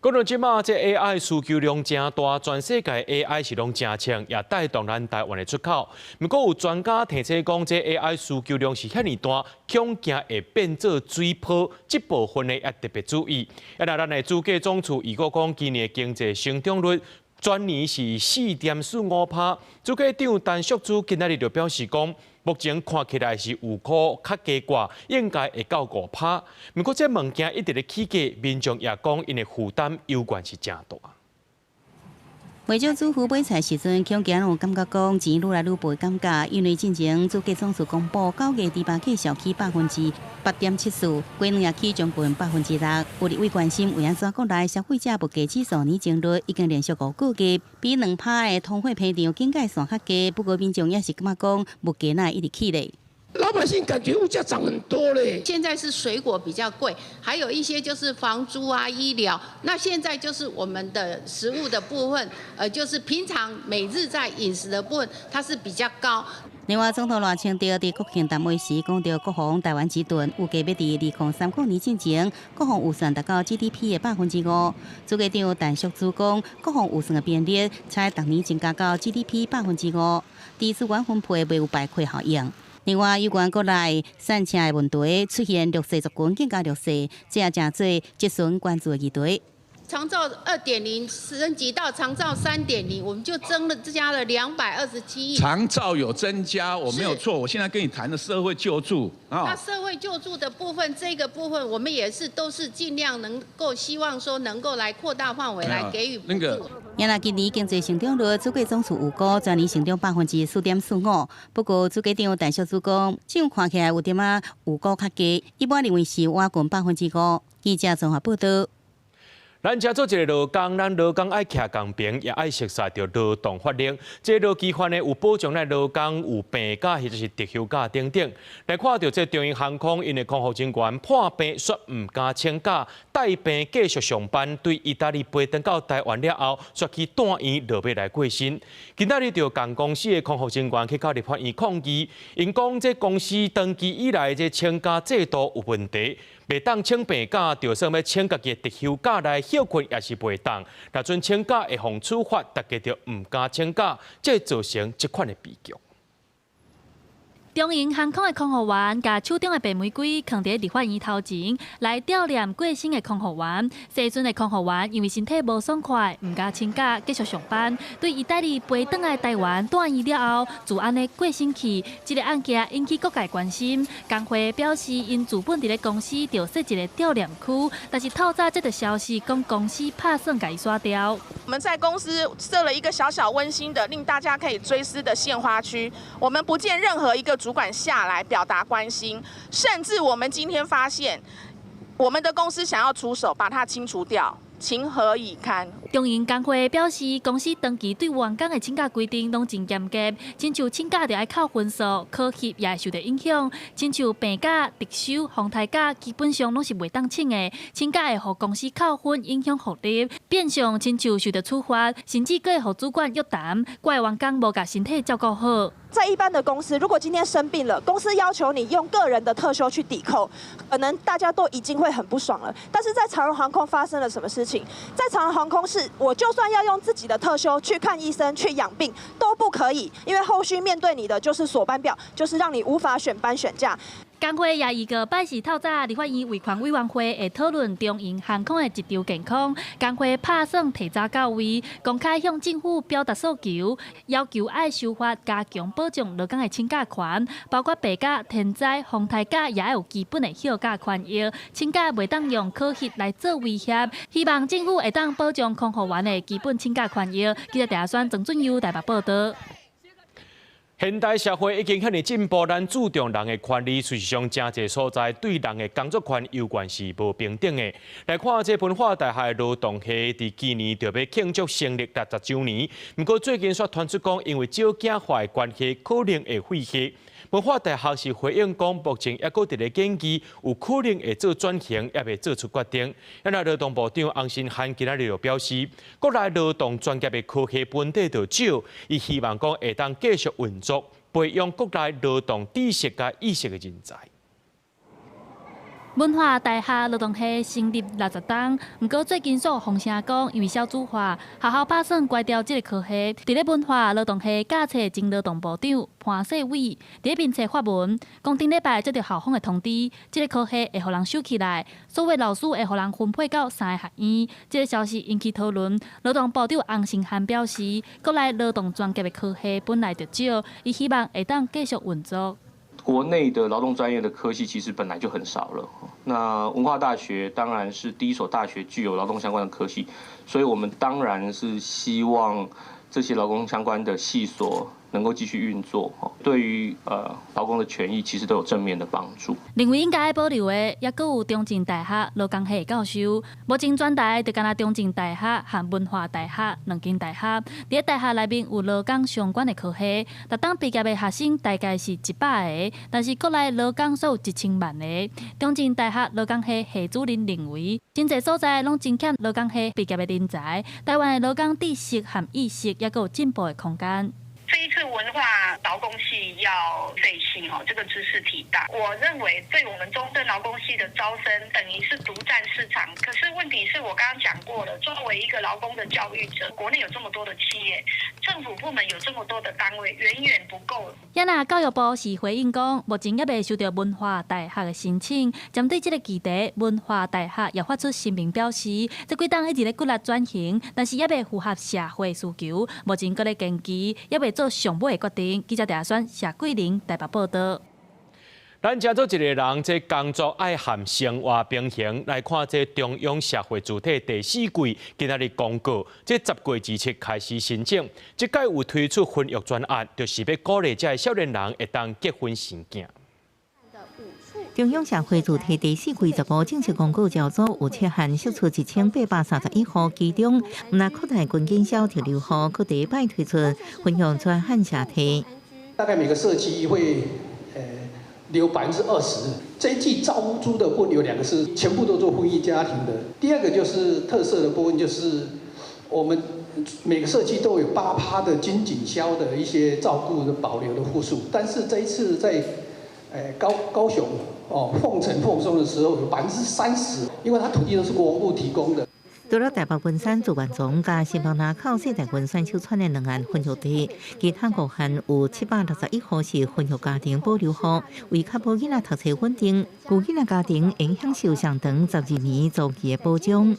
Speaker 1: 講到這馬，這 AI 需求量誠大，全世界 AI 是攏誠衝，也帶動咱台灣的出口。毋過有專家提醒講，這 AI 需求量是遐爾大，恐驚會變做水泡，這部分呢也特別注意。啊，那咱的主計總處預估講，今年經濟成長率全年是4.45%。主計長陳淑芝今仔日就表示講，目前看起來是預估較低掛，應該會到5%。毋過這物件一直咧起價，民眾也講𪜶的負擔猶原是誠大。
Speaker 2: 袂少主婦買菜時陣，恐驚有感覺講錢愈來愈薄的感覺，因為進前主計總處公布九月豬肉價數起8.74%，雞卵也起將近6%。有立委關心為按怎國內消費者物價指數年增率已經連續5個月比2%的通貨膨脹警戒線較低，不過民眾也是感覺講物價哪會一直起咧。
Speaker 7: 老百姓感覺物價漲很多嘞。
Speaker 9: 現在是水果比較貴，還有一些就是房租啊、醫療。那現在就是我們的食物的部分，就是平常每日在飲食的部分，它是比較高。
Speaker 2: 另外，總統賴清德佇國慶談話時講著國防台灣之盾，預計欲佇2030年進前，國防預算達到 GDP 的5%。主計長陳淑芝講，國防預算的編列才逐年增加到 GDP 5%，佇資源分配袂有排開效應。另外，有關國內散車的問題出現弱勢族群更加弱勢，這也成做質詢關注的議題。
Speaker 9: 長照2.0升級到長照3.0，我們就增加了227億。
Speaker 24: 長照有增加，我沒有錯。我現在跟你談的社會救助
Speaker 9: 啊。那社會救助的部分，這個部分我們也是都是盡量能夠希望說能夠來擴大範圍來給予
Speaker 24: 那個。
Speaker 2: 也若今年經濟成長率，主計總處預估全年成長4.45%。不過主計長陳淑芝講，這樣看起來有點仔預估較低，一般認為是倚近5%。記者綜合報道。
Speaker 1: 咱遮做一个勞工，咱勞工愛徛公平，也愛熟悉著勞動法令。這勞基法呢，有保障咱勞工有病假或者是特休假等等。來看著這長榮航空，𪜶的空服人員破病煞毋敢請假，帶病繼續上班，對意大利飛轉到台灣了後，煞去住院落尾來過身。今仔日著仝公司的空服人員去到立法院抗議，𪜶講這公司長期以來這請假制度有問題。袂當請病假，就算欲請家己的特休假來歇睏也是袂當。若準請假會予處罰，大家就毋敢請假，這造成這款的悲劇。
Speaker 25: 長榮航空的空服員共手中的白玫瑰囥佇立法院頭前，來悼念過身的空服員。西陣的空服員因為身體無爽快，毋敢請假，繼續上班。對意大利飛轉來台灣住院了後，就按呢過身去。這个案件引起各界關心。工會表示，𪜶自本佇咧公司就設一个悼念區，但是透早接著消息，講公司拍算共伊刷掉。
Speaker 26: 我們在公司設了一個小小溫馨的，令大家可以追思的獻花區。我們不見任何一個主管下來表達關心，甚至我們今天發現，我們的公司想要出手把它清除掉，情何以堪？
Speaker 25: 長榮工會表示，公司長期對員工的請假規定攏真嚴格，親像請假著愛扣分數，考核也會受著影響。親像病假、特休、風颱假，基本上攏是袂當請的，請假會予公司扣分，影響福利，變相親像受著處罰，甚至閣會予主管約談，怪員工無共身體照顧好。
Speaker 27: 在一般的公司，如果今天生病了，公司要求你用個人的特休去抵扣，可能大家都已經會很不爽了。但是在長榮航空發生了什麼事情？在長榮航空是，我就算要用自己的特休去看醫生、去養病都不可以，因為後續面對你的就是鎖班表，就是讓你無法選班選假。
Speaker 25: 工會也預告拜四透早，立法院維權委員會會討論長榮航空的職場健康。工會拍算提早到位，公開向政府表達訴求，要求愛修法加強保障勞工的請假權，包括病假、天災、風颱假，也有基本的休假權益。請假袂當用考核來做威脅，希望政府會當保障空服員的基本請假權益。記者鄭選、曾俊佑台北報道。
Speaker 1: 現代社會已經遐爾進步，咱注重人的權利，事實上，誠濟所在對人的工作權猶原是無平等的。來看這文化大學勞動系，佇今年就欲慶祝成立60週年，毋過最近煞傳出講，因為少子化的關係，可能會廢系。文化大學是回應講，目前猶閣佇咧研究，有可能會做轉型，猶未做出決定。啊若勞動部長洪申翰今仔日就表示，國內勞動專業的科系本底就少，伊希望講會當繼續運作，培養國內勞動知識佮意識的人才。
Speaker 25: 文化大學勞動系成立60冬，毋過最近煞風聲講，因為少子化，學校打算關掉這個科系。佇咧文化勞動系教冊前勞動部長潘世偉佇咧面冊發文，講頂禮拜接到校方的通知，這個科系會予人收起來，所有老師會予人分配到三個學院。這個消息引起討論。勞動部長洪申翰表示，國內勞動專業的科系本來就少，伊希望會當繼續運作。
Speaker 5: 國內的勞動專業的科系其實本來就很少了。那文化大學當然是第一所大學具有勞動相關的科系，所以我們當然是希望這些勞工相關的系所能夠繼續運作，對於勞工的權益其實都有正面的幫助。
Speaker 25: 認為應該保留的，猶閣有中正大學勞工系教授。目前全台就干焦中正大學和文化大學兩間大學，佇大學內面有勞工相關的科系，逐冬畢業的學生大概是100個，但是國內勞工煞有1000萬個。中正大學勞工系系主任認為，真濟所在攏真欠勞工系畢業的人才，台灣的勞工知識和意識猶閣有進步的空間。
Speaker 8: 這一次文化勞工系要廢系哦，這個茲事體大。我認為對我們中正勞工系的招生，等於是獨佔市場。可是問題是我剛剛講過了，作為一個勞工的教育者，國內有這麼多的企業，政府部門有這麼多的單位，遠遠不夠。
Speaker 25: 也若教育部是回應講，目前猶未收到文化大學的申請。針對這個議題，文化大學也發出聲明表示，這幾冬一直咧努力轉型，但是猶未符合社會需求，目前閣咧研究，猶未做上尾的決定。記者鄭選謝桂玲台北報道。
Speaker 1: 咱這做一個人，這工作愛和生活平衡。來看這中央社會住宅第四季今仔日公告，這10月27開始申請。這屆有推出婚育專案，就是欲鼓勵這少年人會當結婚生囝。
Speaker 28: 中央社會住宅第四季15正式公告，招租有七項釋出1831戶，其中毋但擴大軍警小特留戶，閣第一擺推出婚育專案社提。
Speaker 21: 大概每個社區會留20%。這一季招租的部分有兩個是全部都做婚育家庭的。第二個就是特色的部分，就是我們每個社區都有8%的軍警消的一些照顧的保留的戶數，但是這一次在高雄哦鳳城鳳松的時候有30%，因為它土地都是國防部提供的。
Speaker 28: 除了台北文山自願莊佮新北林口世代文選手村的兩案婚育地，其他五項有761戶是婚育家庭保留戶，為確保囡仔讀冊穩定，有囡仔家庭應享受上長12年租期的保障。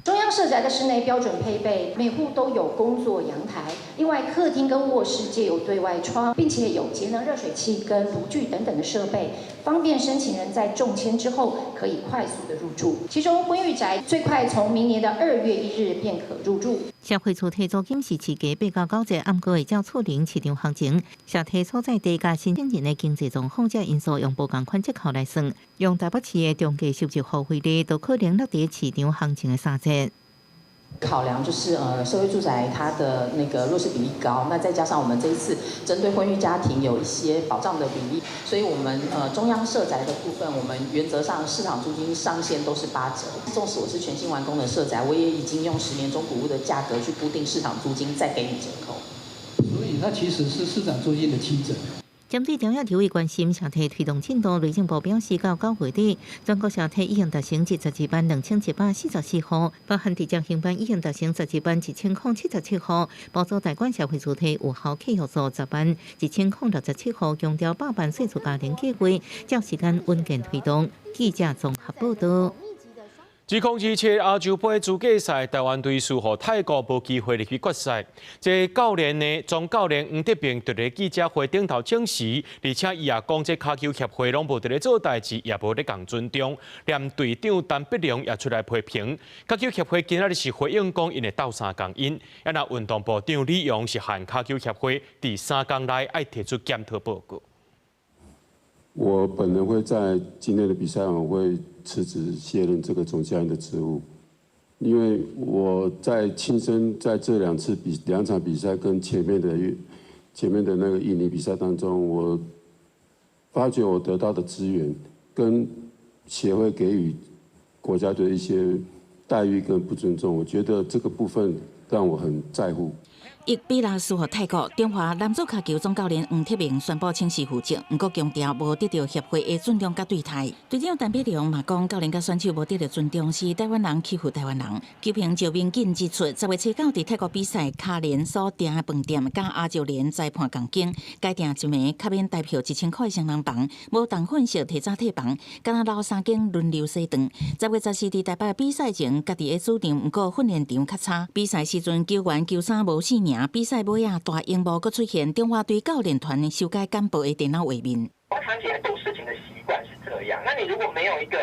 Speaker 10: 中央社宅的室內標準配備，每戶都有工作陽台，另外客廳跟臥室皆有對外窗，並且有節能熱水器跟爐具等等的設備，方便申請人在中籤之後可以快速的入住。其中婚育宅最快從明年的2月1日便可入住。
Speaker 28: 社會住宅租金是市價8到9折，毋過會照厝齡市場行情，社宅所在地佮申請人的經濟狀況這因素用無仝款折扣來算，用台北市的中低收入戶為例，都可能落佇市場行情的3折。
Speaker 11: 考量就是社會住宅它的那個弱勢比例高，那再加上我們這一次針對婚育家庭有一些保障的比例，所以我們中央社宅的部分，我們原則上市場租金上限都是8折。縱使我是全新完工的社宅，我也已經用10年中古屋的價格去估定市場租金，再給你折扣。
Speaker 21: 所以它其實是市場租金的7折。
Speaker 28: 針對中央體委關心社體推動進度，內政部表示，到9月底，全國社體已經達成122,244戶，包含直接興辦已經達成121,077戶，包括代管社會主體有效契約數101,067戶，強調百萬稅主家庭計劃，照時間穩健推動。記者綜合報道。
Speaker 1: 2027亞洲盃資格賽，台灣隊輸予泰國，無機會入去決賽。這教練呢，總教練黃德榮佇咧記者會頂頭證實，而且伊也講，這跤球協會攏無佇咧做代誌，也無咧共尊重。連隊長陳必龍也出來批評。跤球協會今仔日是回應講，𪜶會鬥相共𪜶。啊若運動部長李榮是函跤球協會，佇3工內愛提出檢討報告。
Speaker 4: 我本人會在今天的比賽，我會辭職卸任這個總教練的職務，因為我在親身在這兩次比兩場比賽跟前面的那個印尼比賽當中，我發覺我得到的資源跟協會給予國家隊一些待遇跟不尊重，我覺得這個部分讓我很在乎。
Speaker 2: 1比6輸予泰國，中華男子跤球總教練黃鐵明宣布請辭負責，毋過強調無得到協會的尊重佮對待。隊長陳必龍嘛講，教練佮選手無得到尊重，是台灣人欺負台灣人。球評趙明進指出，10月初9佇泰國比賽，跤聯所訂的飯店佮亞洲聯裁判仝間，改訂一暝較免台票1000塊雙人房，無同款式提早退房，敢若留三更輪流洗頓。10月14佇台北比賽前，家己的主場，毋過訓練場較差。比賽時陣球員球衫無姓名。比賽尾仔大螢幕閣出現中華隊教練團修改簡報的電腦畫面。
Speaker 12: 長期來做事情的習慣是這樣，那你如果沒有一個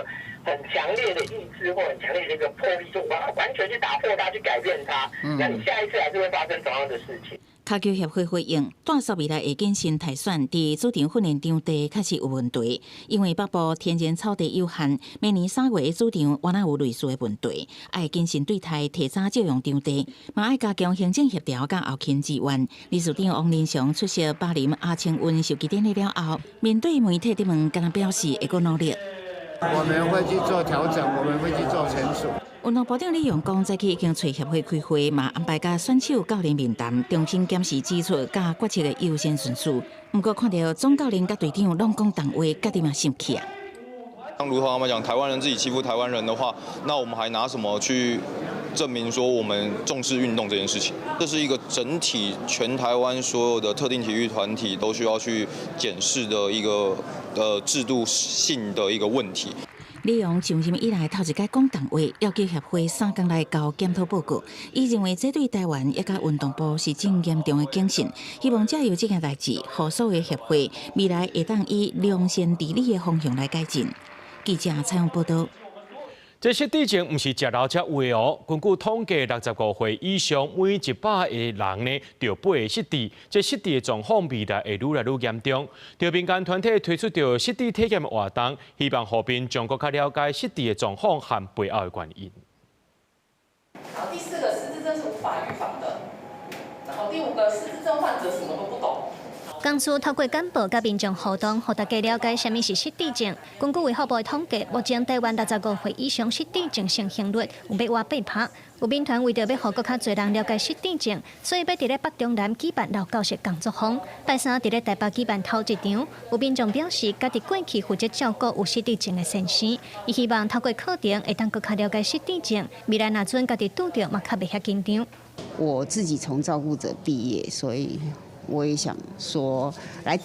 Speaker 12: 很強烈的意志或很強烈的一個魄力，就完完全去打破它，去改變它，那你下一次還是會發生同樣的事情。
Speaker 2: 跤球協會回應，帶數未來會謹慎篩選，佇主場訓練場地確實有問題，因為北部天然草地有限，明年3月的主場原來有類似的問題，愛謹慎對待提早借用場地，嘛愛加強行政協調佮後勤支援。理事長王林祥出席巴林阿清溫授旗典禮了後，面對媒體提問，敢若表示會閣努力。
Speaker 13: 我們會去做調整，我們會去做成熟。
Speaker 2: 運動部長李榮講，早起已經揣協會開會，嘛安排佮選手教練面談，重新檢視支出佮決策的優先順序。毋過看著總教練佮隊長攏講重話，家己嘛生氣啊。
Speaker 14: 如同他們講，台灣人自己欺負台灣人的話，那我們還拿什麼去證明說我們重視運動這件事情？這是一個整體全台灣所有的特定體育團體都需要去檢視的一個制度性的一個問題。
Speaker 2: 李榮上任以來頭一擺講重話，要求協會3工內交檢討報告。伊認為這對台灣抑佮運動部是真嚴重的警訊，希望藉由這件代誌，予所有協會未來會當以良善治理的方向來改進。記者採訪報道。
Speaker 1: 這失智症毋是食老才有的哦。根據統計，65歲以上每100個人呢，就8個失智。這失智的狀況未來會愈來愈嚴重。著民間團體推出著失智體驗活動，希望予民眾閣較了解失智的狀況和背後的原因。
Speaker 15: 然後第四個，失智症是無法預防的。然後第五個，失智症患者什麼都不懂。
Speaker 16: 公司透過簡報佮民眾互動，予大家了解啥物是失智症。根據衛福部的統計，目前台灣65歲以上失智症盛行率有欲倚8%。有民團為著欲予閣較濟人了解失智症，所以欲佇咧北中南舉辦勞教式工作坊。拜三佇咧台北舉辦頭一場，有民眾表示，家己過去負責照顧有失智症的先生，伊希望透過課程會當閣較了解失智症，未來若陣家己拄著嘛較袂遐緊張。
Speaker 17: 我自己從照顧者畢業，所以我也想說來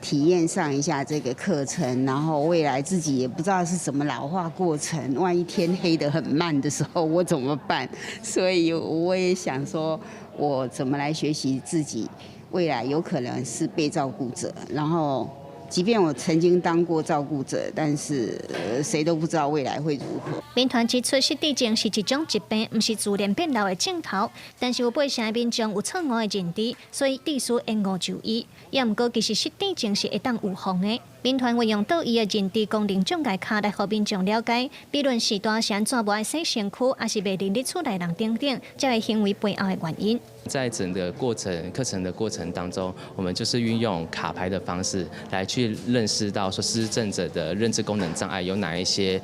Speaker 17: 體驗上一下這個課程，然後未來自己也不知道是什麼老化過程，萬一天黑得很慢的時候，我怎麼辦？所以我也想說，我怎麼來學習自己未來有可能是被照顧者，然後即便我曾經當過照顧者，但是誰都不知道未來會如何。
Speaker 16: 民團指出，失智症是一種疾病，毋是自然變老的症頭。但是有8成的民眾有錯誤的認知，所以必須延誤就醫。也毋過，其實失智症是會當預防的。民團運用桌椅的認知功能障礙卡來予民眾了解，比論序大是按怎無愛洗身軀，抑是袂認得厝內人等等，這个行為背後的原因。
Speaker 18: 在整個過程課程的過程當中，我們就是運用卡牌的方式來去認識到說失智症者的認知功能障礙有哪一些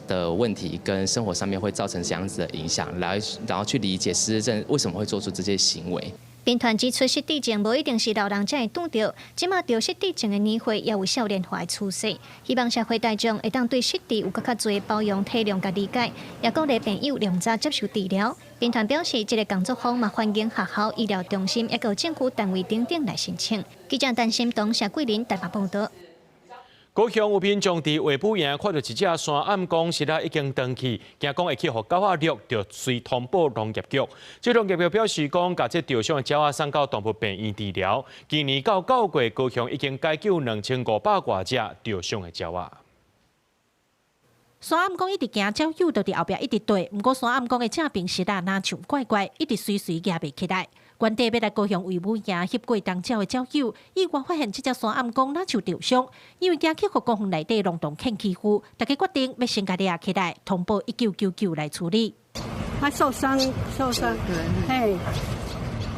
Speaker 18: 的問題，跟生活上面會造成怎樣子的影響，來然後去理解失智症為什麼會做出這些行為。
Speaker 16: 民團指出，失智症無一定是老人才會拄著，這馬著失智症的年歲也有少年化的趨勢。希望社會大眾會當對失智有閣較濟包容、體諒佮理解，也鼓勵病友量早接受治療。民團表示，這个工作坊嘛歡迎學校、醫療中心，抑閣政府單位等等來申請。記者陳心東、謝桂林台北報導。
Speaker 1: 高雄有民眾佇衛武營看著一隻山頷龔，時仔已經斷去，驚講會去予狗仔掠，就隨通報農業局。這農業局表示講，共這著傷的鳥仔送到動物病院治療。今年到9月，高雄已經解救2500外隻著傷的鳥仔。
Speaker 3: 山頷龔一直行，鳥友就佇後壁一直綴。毋過山頷龔的正爿爍仔若像怪怪，一直隨隨夯袂起來。原底欲來高雄衛武營翕過冬鳥的鳥友，意外發現這隻山頷龔若像著傷，因為驚去予公園內底浪蕩犬欺負，大家決定欲先共掠起來，通報1999來處理。
Speaker 6: 他受傷，受傷，嘿。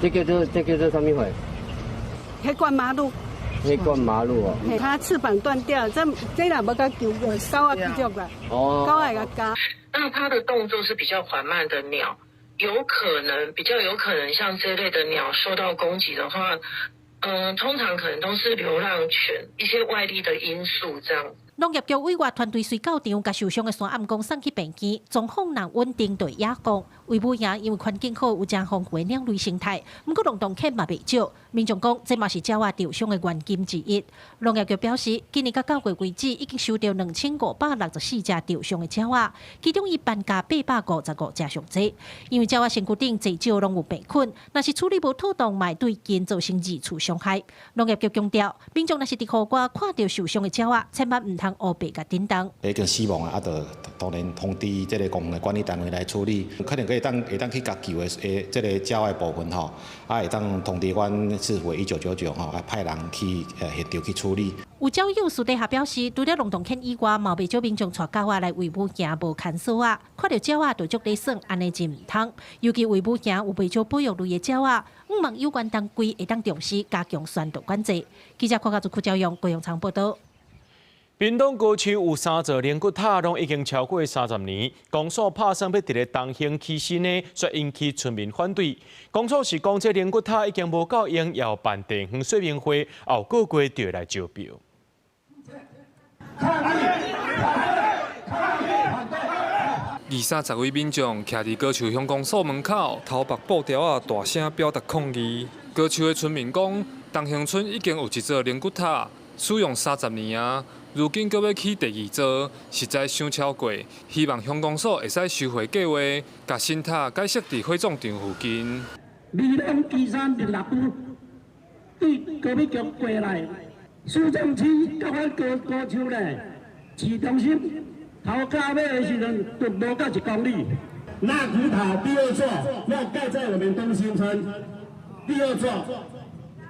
Speaker 7: 這叫做啥物貨？
Speaker 6: 黑冠麻鷺。
Speaker 7: 黑冠麻鷺哦。
Speaker 6: 它翅膀斷掉，這若無共救，狗仔去捉啦。哦。狗仔會共咬。
Speaker 9: 那它的動作是比較緩慢的鳥，有可能比較有可能像這類的鳥受到攻擊的話，通常可能都是流浪犬，一些外力的因素這樣。
Speaker 3: 農業局委外團隊隨到場，共受傷的山頷龔送去病院，狀況若穩定，就會野放。衛武營因為環境好，有誠豐富的鳥類生態，毋過浪蕩犬嘛袂少。民眾講，這嘛是鳥仔著傷的原因之一。農業局表示，今年到9月為止，已經收著2564隻著傷的鳥仔，其中一般加855隻上濟。因為鳥仔身軀頂濟少攏有病菌，若是處理無妥當，嘛會對𪜶造成二次傷害。農業局強調，民眾若是佇戶外看著受傷的鳥仔，千萬毋通烏白共振動。
Speaker 19: 已經死亡啊，啊，就當然通知這个公園的管理單位來處理，可能會當去共救的這个鳥仔的部分吼，啊，會當通知阮市府1999吼，啊，派人去現場去處理。
Speaker 3: 有鳥友私底下表示，除了浪蕩犬以外，嘛袂少民眾帶狗仔來衛武營無牽索仔，看著鳥仔就足咧耍，按呢真毋通。尤其衛武營有袂少保育類的鳥仔，向望有關單位會當重視加強宣導管制。記者郭家祖、柯昭勇、郭永昌報導。
Speaker 1: 屏東高樹有三座靈骨塔，攏已經超過30年。公所拍算欲佇咧東興起新的，卻引起村民反對。公所是講，這靈骨塔已經無夠用，要辦地方說明會，後個月就會來招標。
Speaker 20: 二三十位民眾徛佇高樹鄉公所門口，頭縛布條仔，大聲表達抗議。高樹的村民講，東興村已經有一座靈骨塔，使用30年啊。如今閣欲起第二座，實在傷超過。希望鄉公所會使收回計劃，共新塔改設佇火葬場附近。
Speaker 22: 2023年6月，對高美局過來，市政區佮阮高樹咧，市中心頭到尾的時陣都無到1公里。
Speaker 23: 納骨塔第二座要蓋在我們東興村，第二座。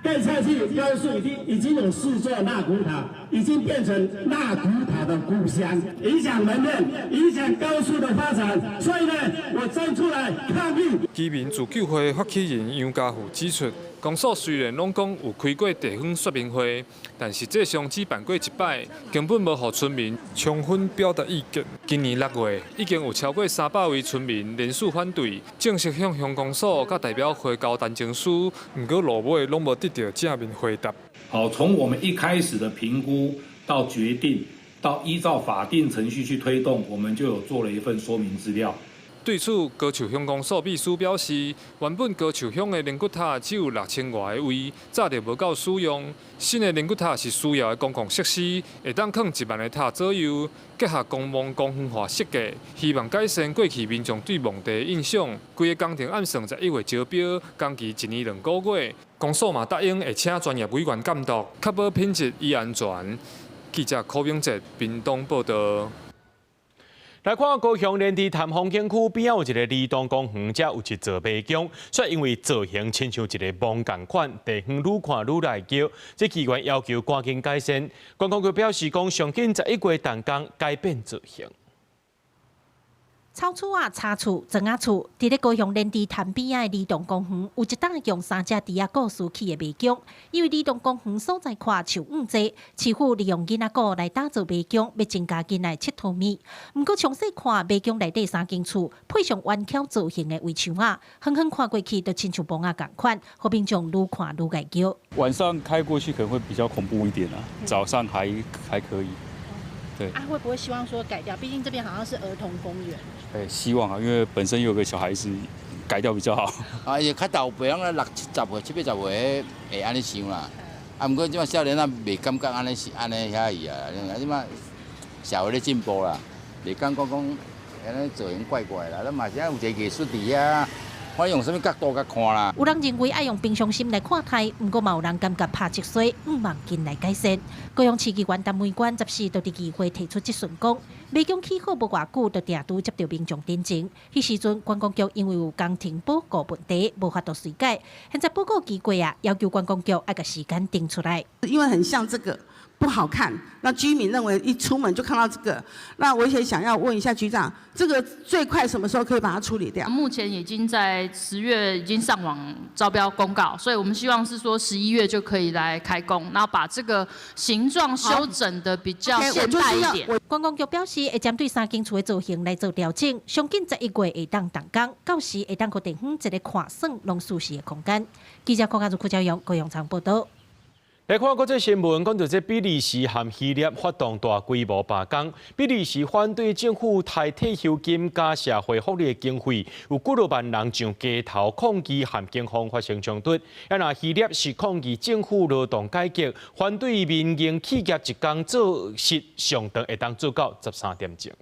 Speaker 23: 蓋下去，高樹已經有4座納骨塔，已經變成納骨塔的故鄉，影響門面，影響高樹的發展，所以呢，我站出來抗議。
Speaker 20: 居民自救會發起人楊家富指出，公所雖然攏講有開過地方說明會，但實際上只辦過一擺，根本無予村民充分表達意見。今年6月，已經有超過300位村民連署反對，正式向鄉公所佮代表會交陳情書，毋過落尾攏無得到正面回答。
Speaker 29: 好，從我們一開始的評估到決定，到依照法定程序去推動，我們就有做了一份說明資料。
Speaker 20: 對此，高樹鄉公所秘書表示，原本高樹鄉的靈骨塔只有6000外个位，早就無夠使用。新的靈骨塔是需要的公共設施，會當囥1萬个塔左右，結合公墓公園化設計，希望改善過去民眾對墓地的印象。規个工程按算11月招標，工期1年2個月。公所嘛答應會請專業委員監督，確保品質與安全。記者柯永哲屏東報導。
Speaker 1: 來看高雄連池潭風景區邊仔有一个兒童公園，遮有一座迷宮，卻因為造型親像一个墓仝款，地方愈看愈來叫。這機關要求趕緊改善。觀光局表示講，上緊11月動工改變造型。
Speaker 3: 草厝仔、茶厝、庄仔厝，佇咧高雄連池潭邊仔的兒童公園，有一棟用三隻豬仔故事起的迷宮。因為兒童公園所在闊樹毋濟，市府利用囡仔鼓來打造迷宮，欲增加囡仔𨑨迌物。毋過詳細看迷宮內底三間厝，配上圓巧造型的圍牆仔，遠遠看過去就親像墓仔仝款，予民眾愈看愈𠊎叫。
Speaker 5: 晚上開過去可能會比較恐怖一點啊，早上還可以。對。
Speaker 8: 啊，會不會希望說改掉？畢竟這邊好像是兒童公園。
Speaker 5: 欸，希望啊，因為本身有個小孩子，改掉比較好。
Speaker 13: 啊，伊較後輩攏六七十歲、七八十歲會按呢想啦。啊，毋過這馬少年仔袂感覺按呢是按呢遐去啊。啊，這馬社會咧進步啦，袂感覺講按呢造型怪怪啦。咱嘛是愛有一個藝術佇遐，看用啥物角度共看啦。
Speaker 3: 有人認為愛用平常心來看待，毋過嘛有人感覺拍積水，向望緊來改善。高雄市議員陳美娟14就佇議會提出質詢，講迷宮起好無偌久，就定拄接著民眾陳情。彼時陣觀光局因為有工程報告問題，無法度隨改。現在報告期過啊，要求觀光局愛共時間定出來。
Speaker 10: 因為很像這個不好看，那居民認為一出門就看到這個，那我也想要問一下局長，這個最快什麼時候可以把它處理掉？
Speaker 15: 目前已經在10月已經上網招標公告，所以我們希望是說11月就可以來開工，然後把這個形狀修整得比較現代一點。
Speaker 3: 觀光局表示，會針對三間厝的造型來做調整，上緊11月會當動工，到時會當閣提供一個看耍攏舒適的空間。記者郭家如、郭家勇、高雄場報導。
Speaker 1: 來看國際新聞，講著這比利時和希臘發動大規模罷工。比利時反對政府提退休金佮社會福利的經費，有幾若萬人上街頭抗議，和警方發生衝突。啊，若希臘是抗議政府勞動改革，反對民營企業一工做時上長會當做到13點鐘。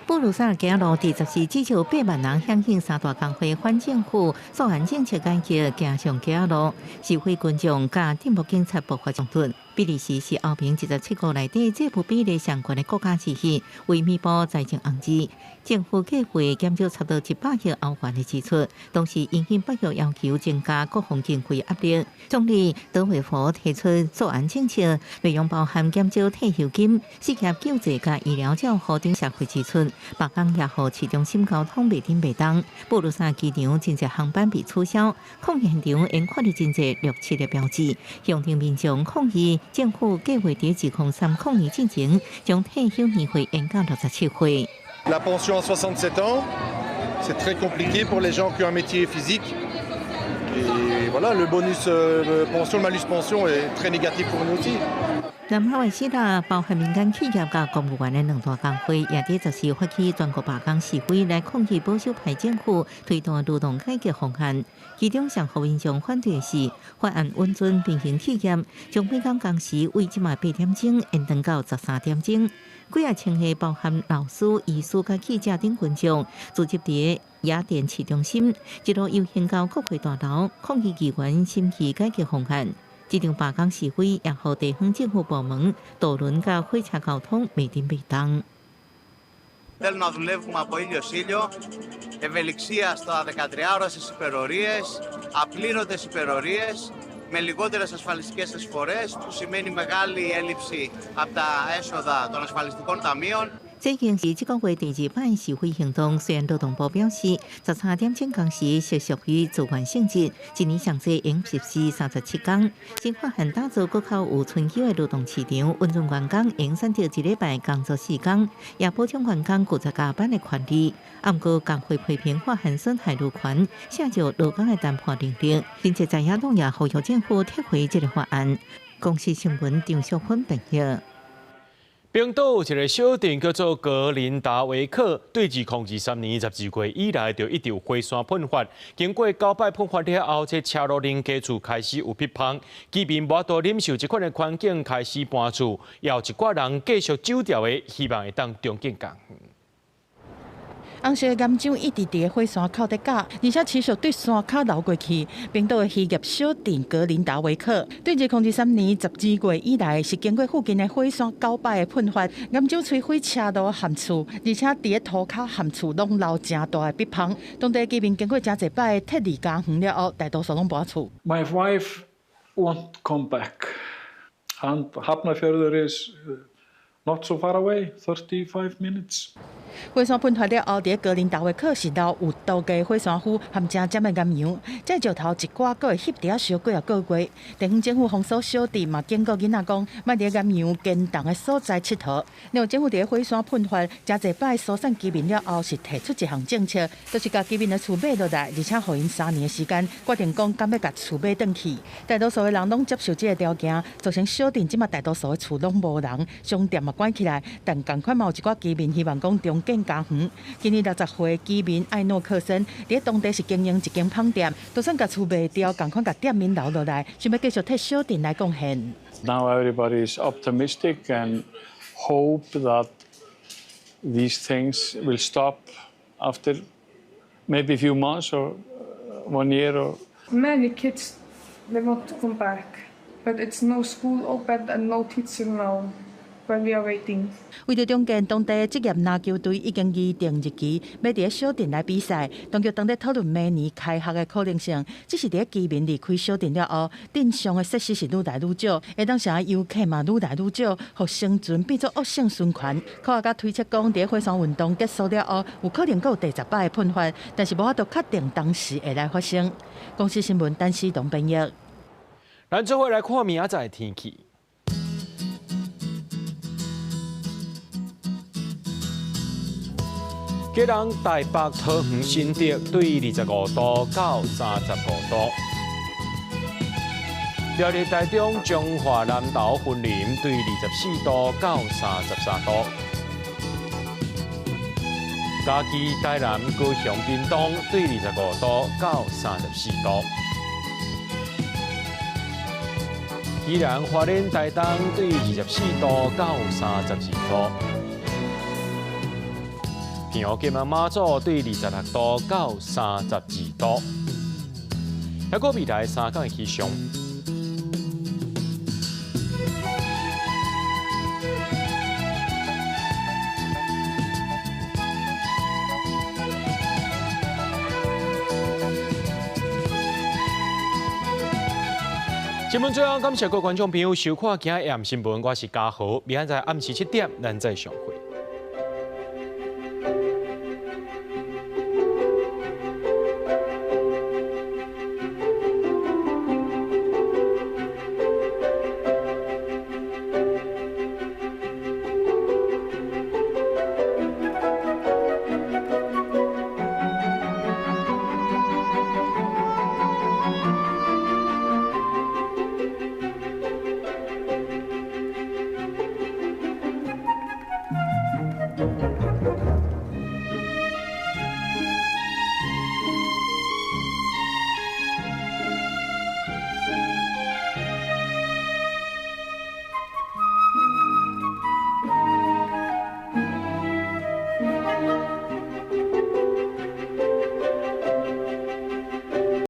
Speaker 28: 布魯塞爾街路佇14至少8萬人響應三大工會反政府素還政策改革，行上街路，示威群眾佮鎮暴警察爆發衝突。比利時是歐盟27國內底債務比例上懸的國家之一，為彌補財政紅字，政府計劃減少差不多100億歐元的支出，同時因應北約要求增加國防經費壓力。總理德維佛提出素案政策，內容包含減少退休金、失業救濟佮醫療照護等社會支出。罷工也予市中心交通袂振袂動，布魯塞爾機場真濟航班被取消，抗議現場𪜶看著真濟綠漆的標誌，鄉鎮民眾抗議政府計劃佇2030年進前將退休年歲延到67歲。
Speaker 11: La pension à 67 ans, c'est très compliqué pour les gens qui ont un métier physique. Et voilà, le bonus pension, le malus pension est très négatif pour nous aussi.
Speaker 28: 南海希臘包含民間企業佮公務員的兩大工會，也佇14發起全國罷工示威，來抗議保守派政府推動的勞動改革方案。其中上予民眾反對的是，法案允准民營企業將每工工時為這馬8點鐘延長到13點鐘。幾仔千個包含老師、醫師佮記者等群眾，聚集佇雅典市中心，一路遊行到國會大樓，抗議議員審議改革方案。這場罷工示威也予地方政府部門、渡輪佮火車交通袂振袂動。
Speaker 21: Θέλουν να δουλεύουμε από ήλιο σ' ήλιο, ευελιξία στα 13 ώρα στις υπερωρίες, απλήρωτες υπερωρίες, με λιγότερες ασφαλιστικές εισφορές, που σημαίνει μεγάλη έλλειψη από τα έσοδα των ασφαλιστικών ταμείων.
Speaker 28: 這已經是這個月第二擺示威行動。雖然勞動部表示，13點鐘工時是屬於自願性質，一年上濟應實施37工。新法案打造閣較有春秋的勞動市場，允准員工應選擇一禮拜工作4工，也保障員工拒絕加班的權利。毋過工會批評法案損害勞權，削弱勞工的談判能力，並且在野黨也呼籲政府撤回這個法案。公視新聞張淑芬報導。
Speaker 1: 冰島有一個小鎮叫做格林達維克，對2023年12月以來就一直有火山噴發。經過九擺噴發了後，這車路人家厝開始有疕芳，居民無法度忍受這款的環境，開始搬厝，也有一寡人繼續守牢的，希望會當重建家園。
Speaker 24: 紅色的岩漿一直佇火山口咧攪，而且持續對山跤流過去。冰島的漁業小鎮格林達維克，對2023年12月以來，是經過附近的火山九擺的噴發，岩漿摧毀車路和厝，而且佇咧塗跤和厝攏留誠大的疕芳。當地居民經過誠濟擺撤離家園了後，大多數攏搬厝。
Speaker 25: My wife won't come back, and Hafnarfjörður is not so far away, 35 minutes.
Speaker 24: 火山噴發了後，佇格林達維克是留有毒的火山灰和誠尖的岩羊，這石頭一掛，閣會翕佇遐燒幾仔個月。地方政府封鎖小鎮嘛，警告囡仔講，莫佇岩羊堅凍的所在𨑨迌。另外，政府佇火山噴發誠濟擺疏散居民了後，是提出一項政策，就是共居民的厝買落來，而且予𪜶3年的時間決定講敢欲共厝買轉去。大多數的人攏接受這个條件，造成小鎮這馬大多數的厝攏無人，商店嘛關起來，但仝款嘛有一寡居民希望講重建家園。今年60歲居民艾諾克森佇當地是經營一間麭店，就算共厝賣掉，仝款共店面留落來，想欲繼續替小鎮來貢獻。
Speaker 25: Now everybody is optimistic and hope that these things will stop after maybe a few months or one year or.
Speaker 2: Many kids, they want to come back, but it's no school open and no teacher now. While we are waiting.
Speaker 24: 為著重建當地職業籃球隊已經預定日期，欲佇小鎮來比賽。當局當咧討論明年開學的可能性。只是佇居民離開小鎮了後，鎮上的設施是愈來愈少，會當啥遊客嘛愈來愈少，予生存變做惡性循環。科學家推測講，佇火山運動結束了後，有可能閣有第十擺的噴發，但是無法度確定當時會來發生。公視新聞，陳思東編譯。
Speaker 1: 咱做伙來看明仔載天氣。基隆、台北、桃園、新竹對25度到35度；苗栗、台中、彰化、南投、雲林對24度到33度；嘉義、台南、高雄、屏東對25度到34度；宜蘭、花蓮、台東對24度到32度。平湖、金門、馬祖對26度到32度，抑閣未來3工的氣象。新聞最後，感謝各位觀眾朋友收看今日暗新聞，我是嘉豪，明仔載暗時7點，咱再相會。